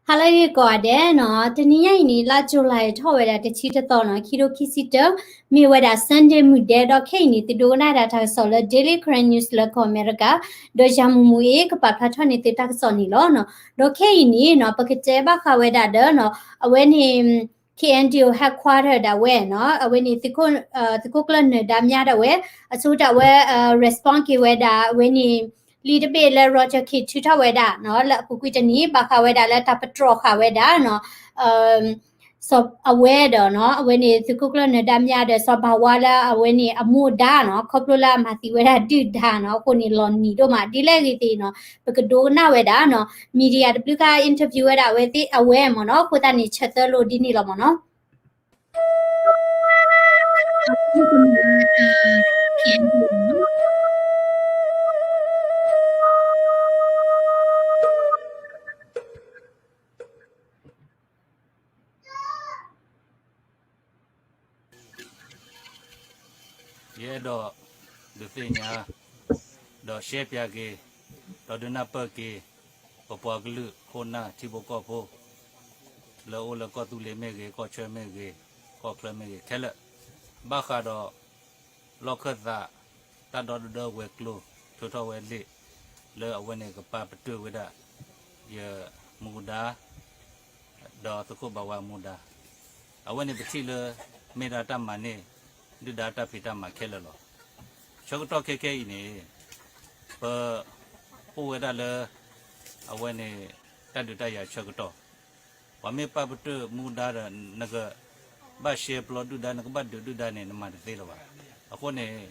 ဟါလၢအဂ့ၤကိးဂၤဒဲးနီၤ, တနံၤညါအံၤန့ၣ် လါ July ထီၣ်ဝဲဒၣ်တဆံတသီနီၤ, ခံထိခံဆံတၢ, မ့ၢ်ဝဲဒၣ် Sunday မုၢ်ဒဲး, ဒီးခဲအံၤန့ၣ် သုဒိကနၣ်ဒၣ်တၢ်ကစီၣ်လၢ Daily Karen News လၢကီၢ်အမဲရကၤ, ဒီးယၤမူးမူးအ့ၣ် ကပာ်ဖျါထီၣ်န့ၢ်သုတၢ်ကစီၣ်န့ၣ်လီၤနီၤ. ဒီးခဲအံၤန့ၣ်နီၤ ပကတဲဘၣ်ဃးဝဲဒၣ်ဒီးနီၤ အဝဲန့ၣ် K N D O headquarter ဒၣ်ဝဲနီၤ, အဝဲန့ၣ် သုးခိၣ်ကျၢၢ်နၢၤဒါမြဒၣ်ဝဲ အဆိကတၢၢ်ဝဲ respond က့ၤဝဲဒၣ် အဝဲန့ၣ် လံာ်တဘ့ၣ်လၢ Roger Khin ထုးထီၣ်ဝဲဒၣ်နီၤ လၢအပူၤကွံာ်တနံၤ ဘၣ်ဃးဝဲဒၣ်လၢတၢ်ပတြီဃာ်ဝဲဒၣ်နီၤ စီၤ အဝဲဒီးနီၤ အဝဲန့ၣ် သုးခိၣ်ကျၢၢ်နၢၤဒါမြဒီး စီၤဘၤဝါလၢအဝဲန့ၣ် အမိၢ်ဒါနီၤ, ခီဖျိလၢအမၤသံဝဲဒၣ်ဒုၣ်ဒါနီၤ, အဃိန့ၣ် လီၤနံၤဒိၣ်မး ဒ်လဲၣ်ဂ့ၤသ့ၣ်နီၤ ပကဒိကနၣ်ဝဲဒၣ်နီၤ, media တဘျုးခါ interview ဝဲဒၣ်အဝဲသ့ၣ်အဝဲမ့ၢ်နီၤ, အဃိသတးန့ၣ် ဆၢသၢလိာ်ဒ်န့ၣ်လီၤမ့ၢ်နီၤ. ယအဲၣ်ဒိးဒုးသ့ၣ်ညါ ဒီးရှဲပၠးက့ၤ ဒီးဒုးနၢ်ပၢၢ်က့ၤ ပပှၤကလုာ်ခိၣ်နၢ်ထံဖိကီၢ်ဖိ လၢအိၣ်လၢကီၢ်သူလ့ၤမ့ၢ်ဂ့ၤ, ကီၢ်ဆၢမ့ၢ်ဂ့ၤ, ကီၢ်ချၢမ့ၢ်ဂ့ၤခဲလၢာ်, ဘၣ်ဃးဒီး လီၢ်ခၢၣ်သး တၢ်ဒီတဒၢဝဲၤကျိၤ ထုးထီၣ်ဝဲလံာ် လၢအဝဲန့ၣ်ကပာ်ပတုာ်ဝဲဒၣ် ယမူဒါ ဒီးသုးခိၣ်ဘၤဝါမူဒါ, အဝဲန့ၣ်ပထံၣ်လၢ မ့ၢ်ဒၣ်တၢ်မၤန့ၢ် ဒုၣ်ဒါတၢ်ဖံးတၢ်မၤခဲလၢာ်လီၤ. ဆၢကတီၢ်ခဲခဲအံၤန့ၣ် ပ အိၣ်ဝဲဒၣ်လၢ အဝဲန့ၣ် တၢ်ဒုးတၢ်ယၤဆၢကတီၢ်, ပှၤမ့ၢ်ပာ်ပတုာ်မူဒါဒီး နကဘၣ်ရှဲပျီဒုၣ်ဒါ နကဘၣ်ဒုးဒုၣ်ဒါန့ၣ် နမၤတသ့လၢၤဘၣ်. အဃိန့ၣ်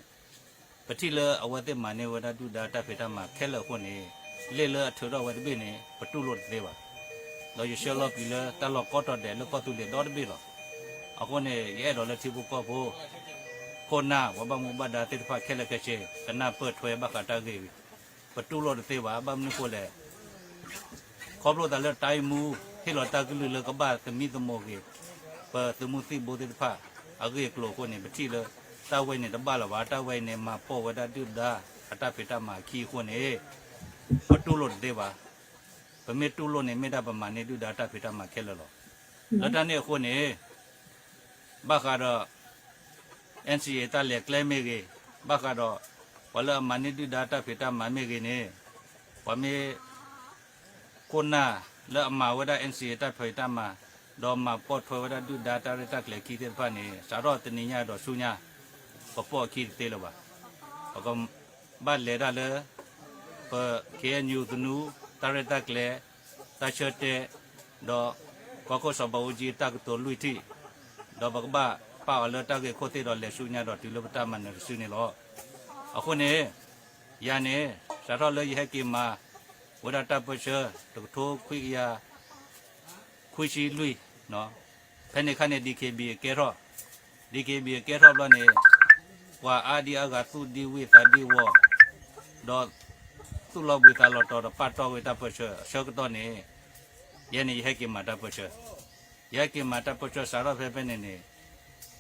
ပထံၣ်လၢအဝဲသ့ၣ်မၤန့ၢ်ဝဲဒၣ်ဒုၣ်ဒါတၢ်ဖံးတၢ်မၤခဲလၢာ်အဃိန့ၣ် လ့ၣ်လၢအထုးထီၣ်ဝဲတဘ့ၣ်န့ၣ် ပတူၢ်လိာ်တသ့ဘၣ်. ဒီးယဆှၢလီၤပျံၤလၢတၢ်လီၢ်ကိးတီၤဒဲးလၢကီၢ်သူလ့ၤဒီတဘ့ၣ်လီၤ. အဃိန့ၣ် ယအဲၣ်ဒိးလၢထံဖိကီၢ်ဖိ ခိၣ်နၢ် ပှၤဘၣ်မူဘၣ်ဒါသ့ၣ်တဖၣ်ခဲလၢာ်ခဲဆ့ ကနၢ်ပၢၢ်ထွဲဘၣ်ဃးတၢ်ဂ့ၢ်ဝံၤ ပတူၢ်လိာ်တသ့ဘၣ်. ဘၣ်မနုၤဃိလဲၣ် ခီဖျိသးလၢတၢ်အံၤမူ ဟ့ၣ်လီၤတၢ်ကလုၢ်လၢကဘၣ်သမံသမိးက့ၤ ပသုးမုၢ်သံၣ်ဘိသ့ၣ်တဖၣ် အဂ့ၢ်အကျိၤအဃိန့ၣ် ပထံၣ်လၢ တၢ်ဝဲအံၤန့ၣ်တဘၣ်လၢၤဘၣ်. တၢ်ဝဲအံၤန့ၣ် မၤပိာ်ဝဲဒၣ်ဒုၣ်ဒါအတၢ်ဖံးတၢ်မၤအခံအဃိန့ၣ် ပတူၢ်လိာ်တသ့ဘၣ်. ပမ့ၢ်တူၢ်လိာ်န့ၣ် မ့ၢ်ဒၣ်ပမၤန့ၢ်ဒုၣ်ဒါတၢ်ဖံးတၢ်မၤခဲလၢာ်လီၤ. လၢတၢ်န့ၣ်အဃိန့ၣ် ဘၣ်ဃးဒီး N C A တၢ်လဲၤကျဲမ့ၢ်ဂ့ၤ, ဘၣ်ဃးဒီး ပှၤလၢအမၤန့ၢ်ဒုၣ်ဒါတၢ်ဖံးတၢ်မၤမ့ၢ်ဂ့ၤန့ၣ်, ပှၤမ့ၢ် ခိၣ်နၢ်လၢအမၤဝဲဒၣ် N C A တၢ်ဖံးတၢ်မၤ, ဒီးမၤပိာ်ထွဲဝဲဒၣ်ဒုၣ်ဒါတၢ်ရဲၣ်တၢ်ကျဲၤခံသ့ၣ်တဖၣ်န့ၣ် စးထီၣ်တနံၤညါဒီးဆူညါ ပပိာ်အခံတသ့လၢၤဘၣ်. ပကဘၣ်လဲၤဒၣ်လၢ ပ K N U သနူ တၢ်ရဲၣ်တၢ်ကျဲၤ တၢ်ဆၢတဲာ် ဒီးကီၢ်ခိၣ်စီၤဘးအူကၠံတၢ်ကတိၤလွံၢ်ထံၣ်, ဒီးပကဘၣ်ပာ်အီၤလၢတၢ်ဂ့ၢ်ခိၣ်သ့ၣ်ဒီးလဲၤဆူညါဒီးတုၤလၢပတၢ်မၤနၢၤတစုန့ၣ်လီၤ. အဃိန့ၣ် ယၤန့ၣ် စးထီၣ်လၢယဟဲက့ၤမၤ ဝဲဒၣ်တၢ်ပၢၢ်ဆၢ တကထိခွံကယၤ ခွံဆံလွံၢ်, ဖဲန့ၣ်အခါန့ၣ် D K B အကဲထီၣ်, D K B အကဲထီၣ်ဘျီန့ၣ် ပှၤအါဒံအါဂၤသူၣ်ဒံဝံၣ်သးဒံဝီၤ, ဒီး သူၣ်လီၤဘှံးသးလီၤတီၤဒီးပာ်တီၢ်ဝဲတၢ်ပၢၢ်ဆၢ အဆၢကတီၢ်န့ၣ် ယဲန့ၣ်ယဟဲက့ၤမၤတၢ်ပၢၢ်ဆၢ, ယဟဲက့ၤမၤတၢ်ပၢၢ်ဆၢစးထီၣ်ဖဲဖဲန့ၣ်န့ၣ်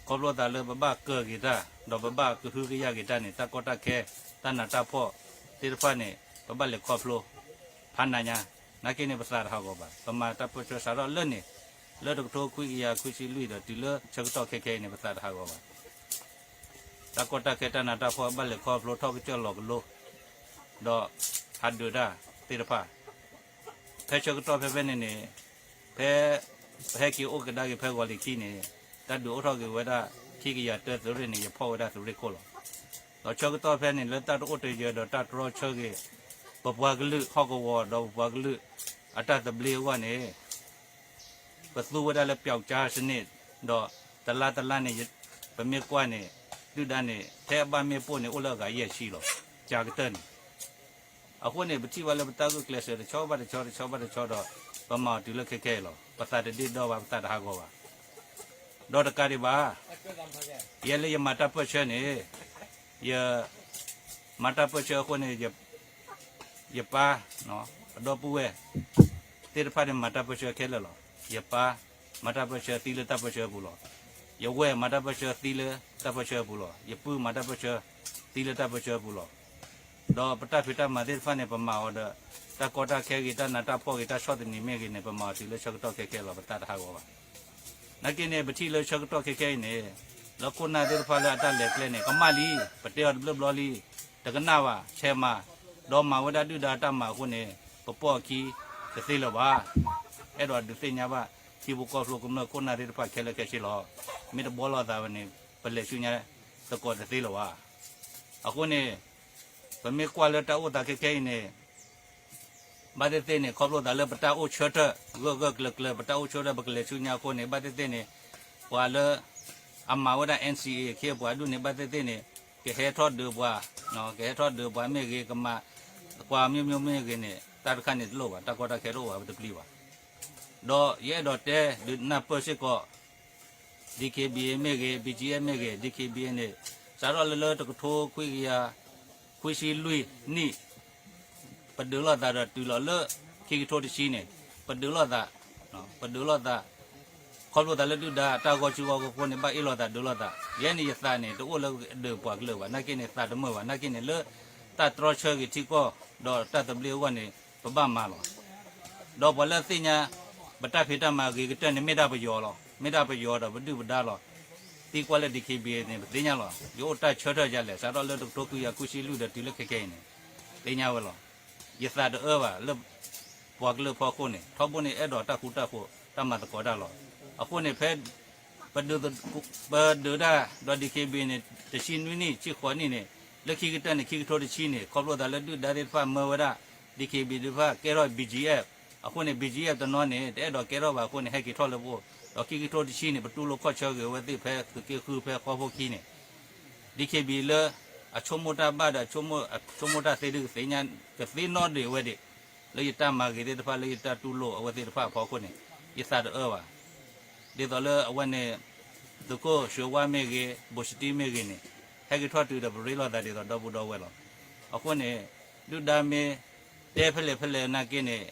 ခီဖျိသးလၢပဘၣ်ကၢၤက့ၤတၢ် ဒီးပဘၣ်ကဟုကယာ်က့ၤတၢ်န့ၣ် တၢ်ကီတၢ်ခဲ တၢ်နးတၢ်ဖှီၣ်သ့ၣ်တဖၣ်န့ၣ် ပဘၣ်လဲၤခီဖျိ ဖးနးညါ, နာ်က့န့ၣ် ပသးတဟးဂီၤဘၣ်. ပမၤတၢ်ပၢၢ်ဆၢစးထီၣ်လၢန့ၣ် လၢတကထိခွံကယၤခွံဆံလွံၢ်ဒီးတုၤလၢဆၢကတီၢ်ခဲခဲအံၤန့ၣ် ပသးတဟးဂီၤဘၣ်. တၢ်ကီတၢ်ခဲတၢ်နးတၢ်ဖှီၣ်ဘၣ်လဲၤခီဖျိထီၣ်ကစၢၢ်လီၤကလိ ဒီးဟးဒုးတၢ်သ့ၣ်တဖၣ် ဖဲဆၢကတီၢ်ဖဲဖဲန့ၣ်န့ၣ် ဖဲပဟဲက့ၤအိၣ်ကဒါက့ၤဖဲဂီၤလံၤခံန့ၣ် တၢ်ဒုးအိၣ်ထီၣ်က့ၤဝဲဒၣ် ခံကယၤတၢသုးရ့ၣ်န့ၣ် ယဖီၣ်ဝဲဒၣ်သုးရ့ၣ်ခိၣ်လီၤ. ဒီးဆၢကတီၢ်ဖဲန့ၣ် လၢတၢ်တအိၣ်တယၢၤဒီးတၢ်တြီဆၢက့ၤ ပပှၤကလုာ်ဟီၣ်ကဝီၤဒီးပပှၤကလုာ်အတၢ်သဘျ့အဂီၢ်န့ၣ် ပသူဝဲဒၣ်လၢ ပြောက်ကျားစနစ် ဒီးတလါတလါန့ၣ် ပမ့ၢ်ကွၢ်န့ၣ် ဒုၣ်ဒါန့ၣ် ဖဲအဘၣ်မ့ၣ်ပိၢ်န့ၣ် အိၣ်လၢအဂၤယဲၢ်ဆံလီၤ ကၠၤကတၢၢ်န့ၣ်. အဃိန့ၣ် ပထံၣ်ဘၣ်လၢပတၢ်ဂုာ်ကျဲးစၢးတဆီဘၣ်တဆီ တဆီဘၣ်တဆီဒီး ပမၤအီၤတုၤလၢခဲခဲအံၤလီၤ. ပသးတဒ့ၣ်ဒီဘၣ် ပသးတဟးဂီၤဘၣ်. ဒီးတကးဒံးဘၣ် ယဲလၢယမၤတၢ်ပၢၢ်ဆၢန့ၣ် ယ မၤတၢ်ပၢၢ်ဆၢအဃိန့ၣ် ယပၢ် အဒီပုၢ်ဝဲၢ်သ့ၣ်တဖၣ်န့ၣ် မၤတၢ်ပၢၢ်ဆၢခဲလၢာ်လီၤ. ယပၢ်မၤတၢ်ပၢၢ်ဆၢသံလၢတၢ်ပၢၢ်ဆၢအပူၤလီၤ. ယဝဲၢ်မၤတၢ်ပၢၢ်ဆၢသံလၢတၢ်ပၢၢ်ဆၢအပူၤလီၤ. ယပုၢ်မၤတၢ်ပၢၢ်ဆၢသံလၢတၢ်ပၢၢ်ဆၢအပူၤလီၤ. ဒီးပတၢ်ဖံးတၢ်မၤသ့ၣ်တဖၣ်န့ၣ် ပမၤအီၤဒီး တၢ်ကီတၢ်ခဲဂ့ၤ တၢ်နးတၢ်ဖှီၣ်ဂ့ၤ တၢ်ဆီၣ်သနံးမ့ၢ်ဂ့ၤန့ၣ် ပမၤအီၤတုၤလၢဆၢကတီၢ်ခဲခဲလီၤ ပသးတဟးဂီၤဘၣ်. နာ်က့န့ၣ် ပထံၣ်လၢဆၢကတီၢ်ခဲခဲအံၤန့ၣ် လၢခိၣ်နၢ်သ့ၣ်တဖၣ်လၢအတၢ်လဲၤကျဲန့ၣ် ကမၣ်လံ, ပတဲအီၤတဘျီဘျီလံ, တကနၣ်ဘၣ်, ဆဲးမၤ, ဒီးမၤဝဲဒၣ်ဒုၣ်ဒါတၢ်မၤအဃိန့ၣ် ပပိာ်အခံတသ့လၢၤဘၣ်. အဲၣ်ဒိးဒုးသ့ၣ်ညါဘၣ် ထံဖိကီၢ်ဖိကမျၢၢ်ခိၣ်နၢ်သ့ၣ်တဖၣ်ခဲလၢာ်ခဲဆ့လီၤ. မ့ၢ်တဘှီလိာ်သးဝဲန့ၣ် ပလဲၤဆူညါသကိးတသ့လၢၤဘၣ်. အဃိန့ၣ် ပမ့ၢ်ကွၢ်လၢတၢ်အိၣ်သးခဲခဲအံၤန့ၣ် ဘၣ်သ့ၣ်သ့ၣ်န့ၣ် ခီဖျိသးလၢပတၢ်အိၣ်ဆၢထၢၣ် ဂၢၢ်ဂၢၢ်ကျၢၤကျၢၤ ပတၢ်အိၣ်ဆၢထၢၣ် ပကလဲၤဆူညါအဃိန့ၣ် ဘၣ်သ့ၣ်သ့ၣ်န့ၣ် ပှၤလၢ အမၤဝဲဒၣ် NCA အခ့အပှၤဒူၣ်န့ၣ် ဘၣ်သ့ၣ်သ့ၣ်န့ၣ် ကဟဲထီၣ်ဒုးပှၤ, ကဟဲထီၣ်ဒုးပှၤမ့ၢ်ဂ့ၤ ကမၤပှၤမ့ၢ်မ့ၢ်မ့ၢ်ဂ့ၤန့ၣ် တၢ်တခါန့ၣ်တလိၣ်ဘၣ်, တၢ်ကီတၢ်ခဲတအိၣ်ဘၣ်ပတပျံၤဘၣ်. ဒီးယအဲၣ်ဒိးတဲဒုးနၢ်ပၢၢ်စ့ၢ်ကီး DKBA မ့ၢ်ဂ့ၤ BGF မ့ၢ်ဂ့ၤ DKBA န့ၣ် စးထီၣ်လၢလၢတကထိခွံကယၤ ခွံဆံလွံၢ်နံၣ် ပဒုးလိာ်သးဒီးတုၤလီၤလၢ ခံကထိတဆံန့ၣ် ပဒုးလိာ်သး, ပဒုးလိာ်သး ခီဖျိသးလၢဒုၣ်ဒါတၢ်ဂီၢ်စုဂီၢ်အဃိန့ၣ် ဘၣ်အ့ၣ်လိာ်သးဒုးလိာ်သး, ယဲန့ၣ်ယသးန့ၣ် တအိၣ်လၢဒုးပှၤကလုာ်ဘၣ်, နာ်က့န့ၣ် သးတမုာ်ဘၣ်, နာ်က့န့ၣ်လၢ တၢ်တြီဆၢဂ့ၤထံကီၢ် ဒီးတၢ်သဘျ့အဂီၢ်န့ၣ် ပဘၣ်မၤလီၤ. ဒီးပှၤလၢသ့ၣ်ညါ ပတၢ်ဖံးတၢ်မၤဂ့ၤကတၢၢ်န့ၣ် မ့ၢ်ဒၣ်ပယီၤလီၤ, မ့ၢ်ဒၣ်ပယီၤဒီးပဒုၣ်ပဒါလီၤ. သံကွၢ်လၢ DKBA န့ၣ် ပသ့ၣ်ညါလီၤ, ယအိၣ်တၢ်ဆၢထၢၣ်ဒ်လဲၣ်, စးထီၣ်လၢတကထိခွံကယၤခွံဆံလွံၢ်ဒီးတုၤလၢခဲခဲအံၤန့ၣ် သ့ၣ်ညါဝဲလီၤ. ယသးတအၢဘၣ်လၢ ပှၤကလုာ်ဖီခိၣ်န့ၣ် ထီဘိန့ၣ်အဲၣ်ဒိးတၢ်ဃူတၢ်ဖိး တၢ်မၤသကိးတၢ်လီၤ. အဃိန့ၣ် ဖဲ ပဒုး ပဒုးတၢ်ဒီး DKBA န့ၣ် တဆံနွံနံၣ် ဆံဃိးနံၣ်န့ၣ် လၢခံကတၢၢ်န့ၣ် ခံကထိတဆံန့ၣ် ခီဖျိသးလၢဒုၣ်ဒါသ့ၣ်တဖၣ်မၢဝဲဒၣ် DKBA သ့ၣ်တဖၣ်ကဲထီၣ် BGF, အဃိန့ၣ် BGF တနီၤန့ၣ် တအဲၣ်ဒိးကဲထီၣ်ဘၣ်အဃိန့ၣ် ဟဲက့ၤထီၣ်လၢပအိၣ်, ဒီးခံကထိတဆံန့ၣ် ပတူၢ်လိာ်ခီၣ်ဆၢဂ့ၤဝဲသ့ၣ်ဖဲသုးက့ဃုဖဲဃီဖိခံန့ၣ် DKBA လၢ အဆိကမိၣ်တၢ်ဘၣ်ဒီး အဆိကမိၣ်တၢ်သ့ဒ်ကသ့ၣ်ညါ ကသ့နီၣ်ဒံးဝဲဒံး လၢယတၢ်မၤဂ့ၤသ့ၣ်တဖၣ် လၢယတၢ်တူၢ်လိာ်အဝဲသ့ၣ်တဖၣ်အဖီခိၣ်န့ၣ် ယသးတအၢဘၣ်. ဒ်သိးလၢအဝဲန့ၣ် သုးခိၣ်ဆှၢဝါမ့ၢ်ဂ့ၤ ဘိၣ်စတံမ့ၢ်ဂ့ၤန့ၣ် ဟဲက့ၤထီၣ်တုၤဒီးပရ့လိာ်သးဒ်သိးဒီပုၢ်ဒီဝဲၢ်လီၤ. အဃိန့ၣ် ဒုၣ်ဒါမ့ၢ်တဲဖဲလဲၣ်ဖဲလဲၣ်နာ်က့န့ၣ်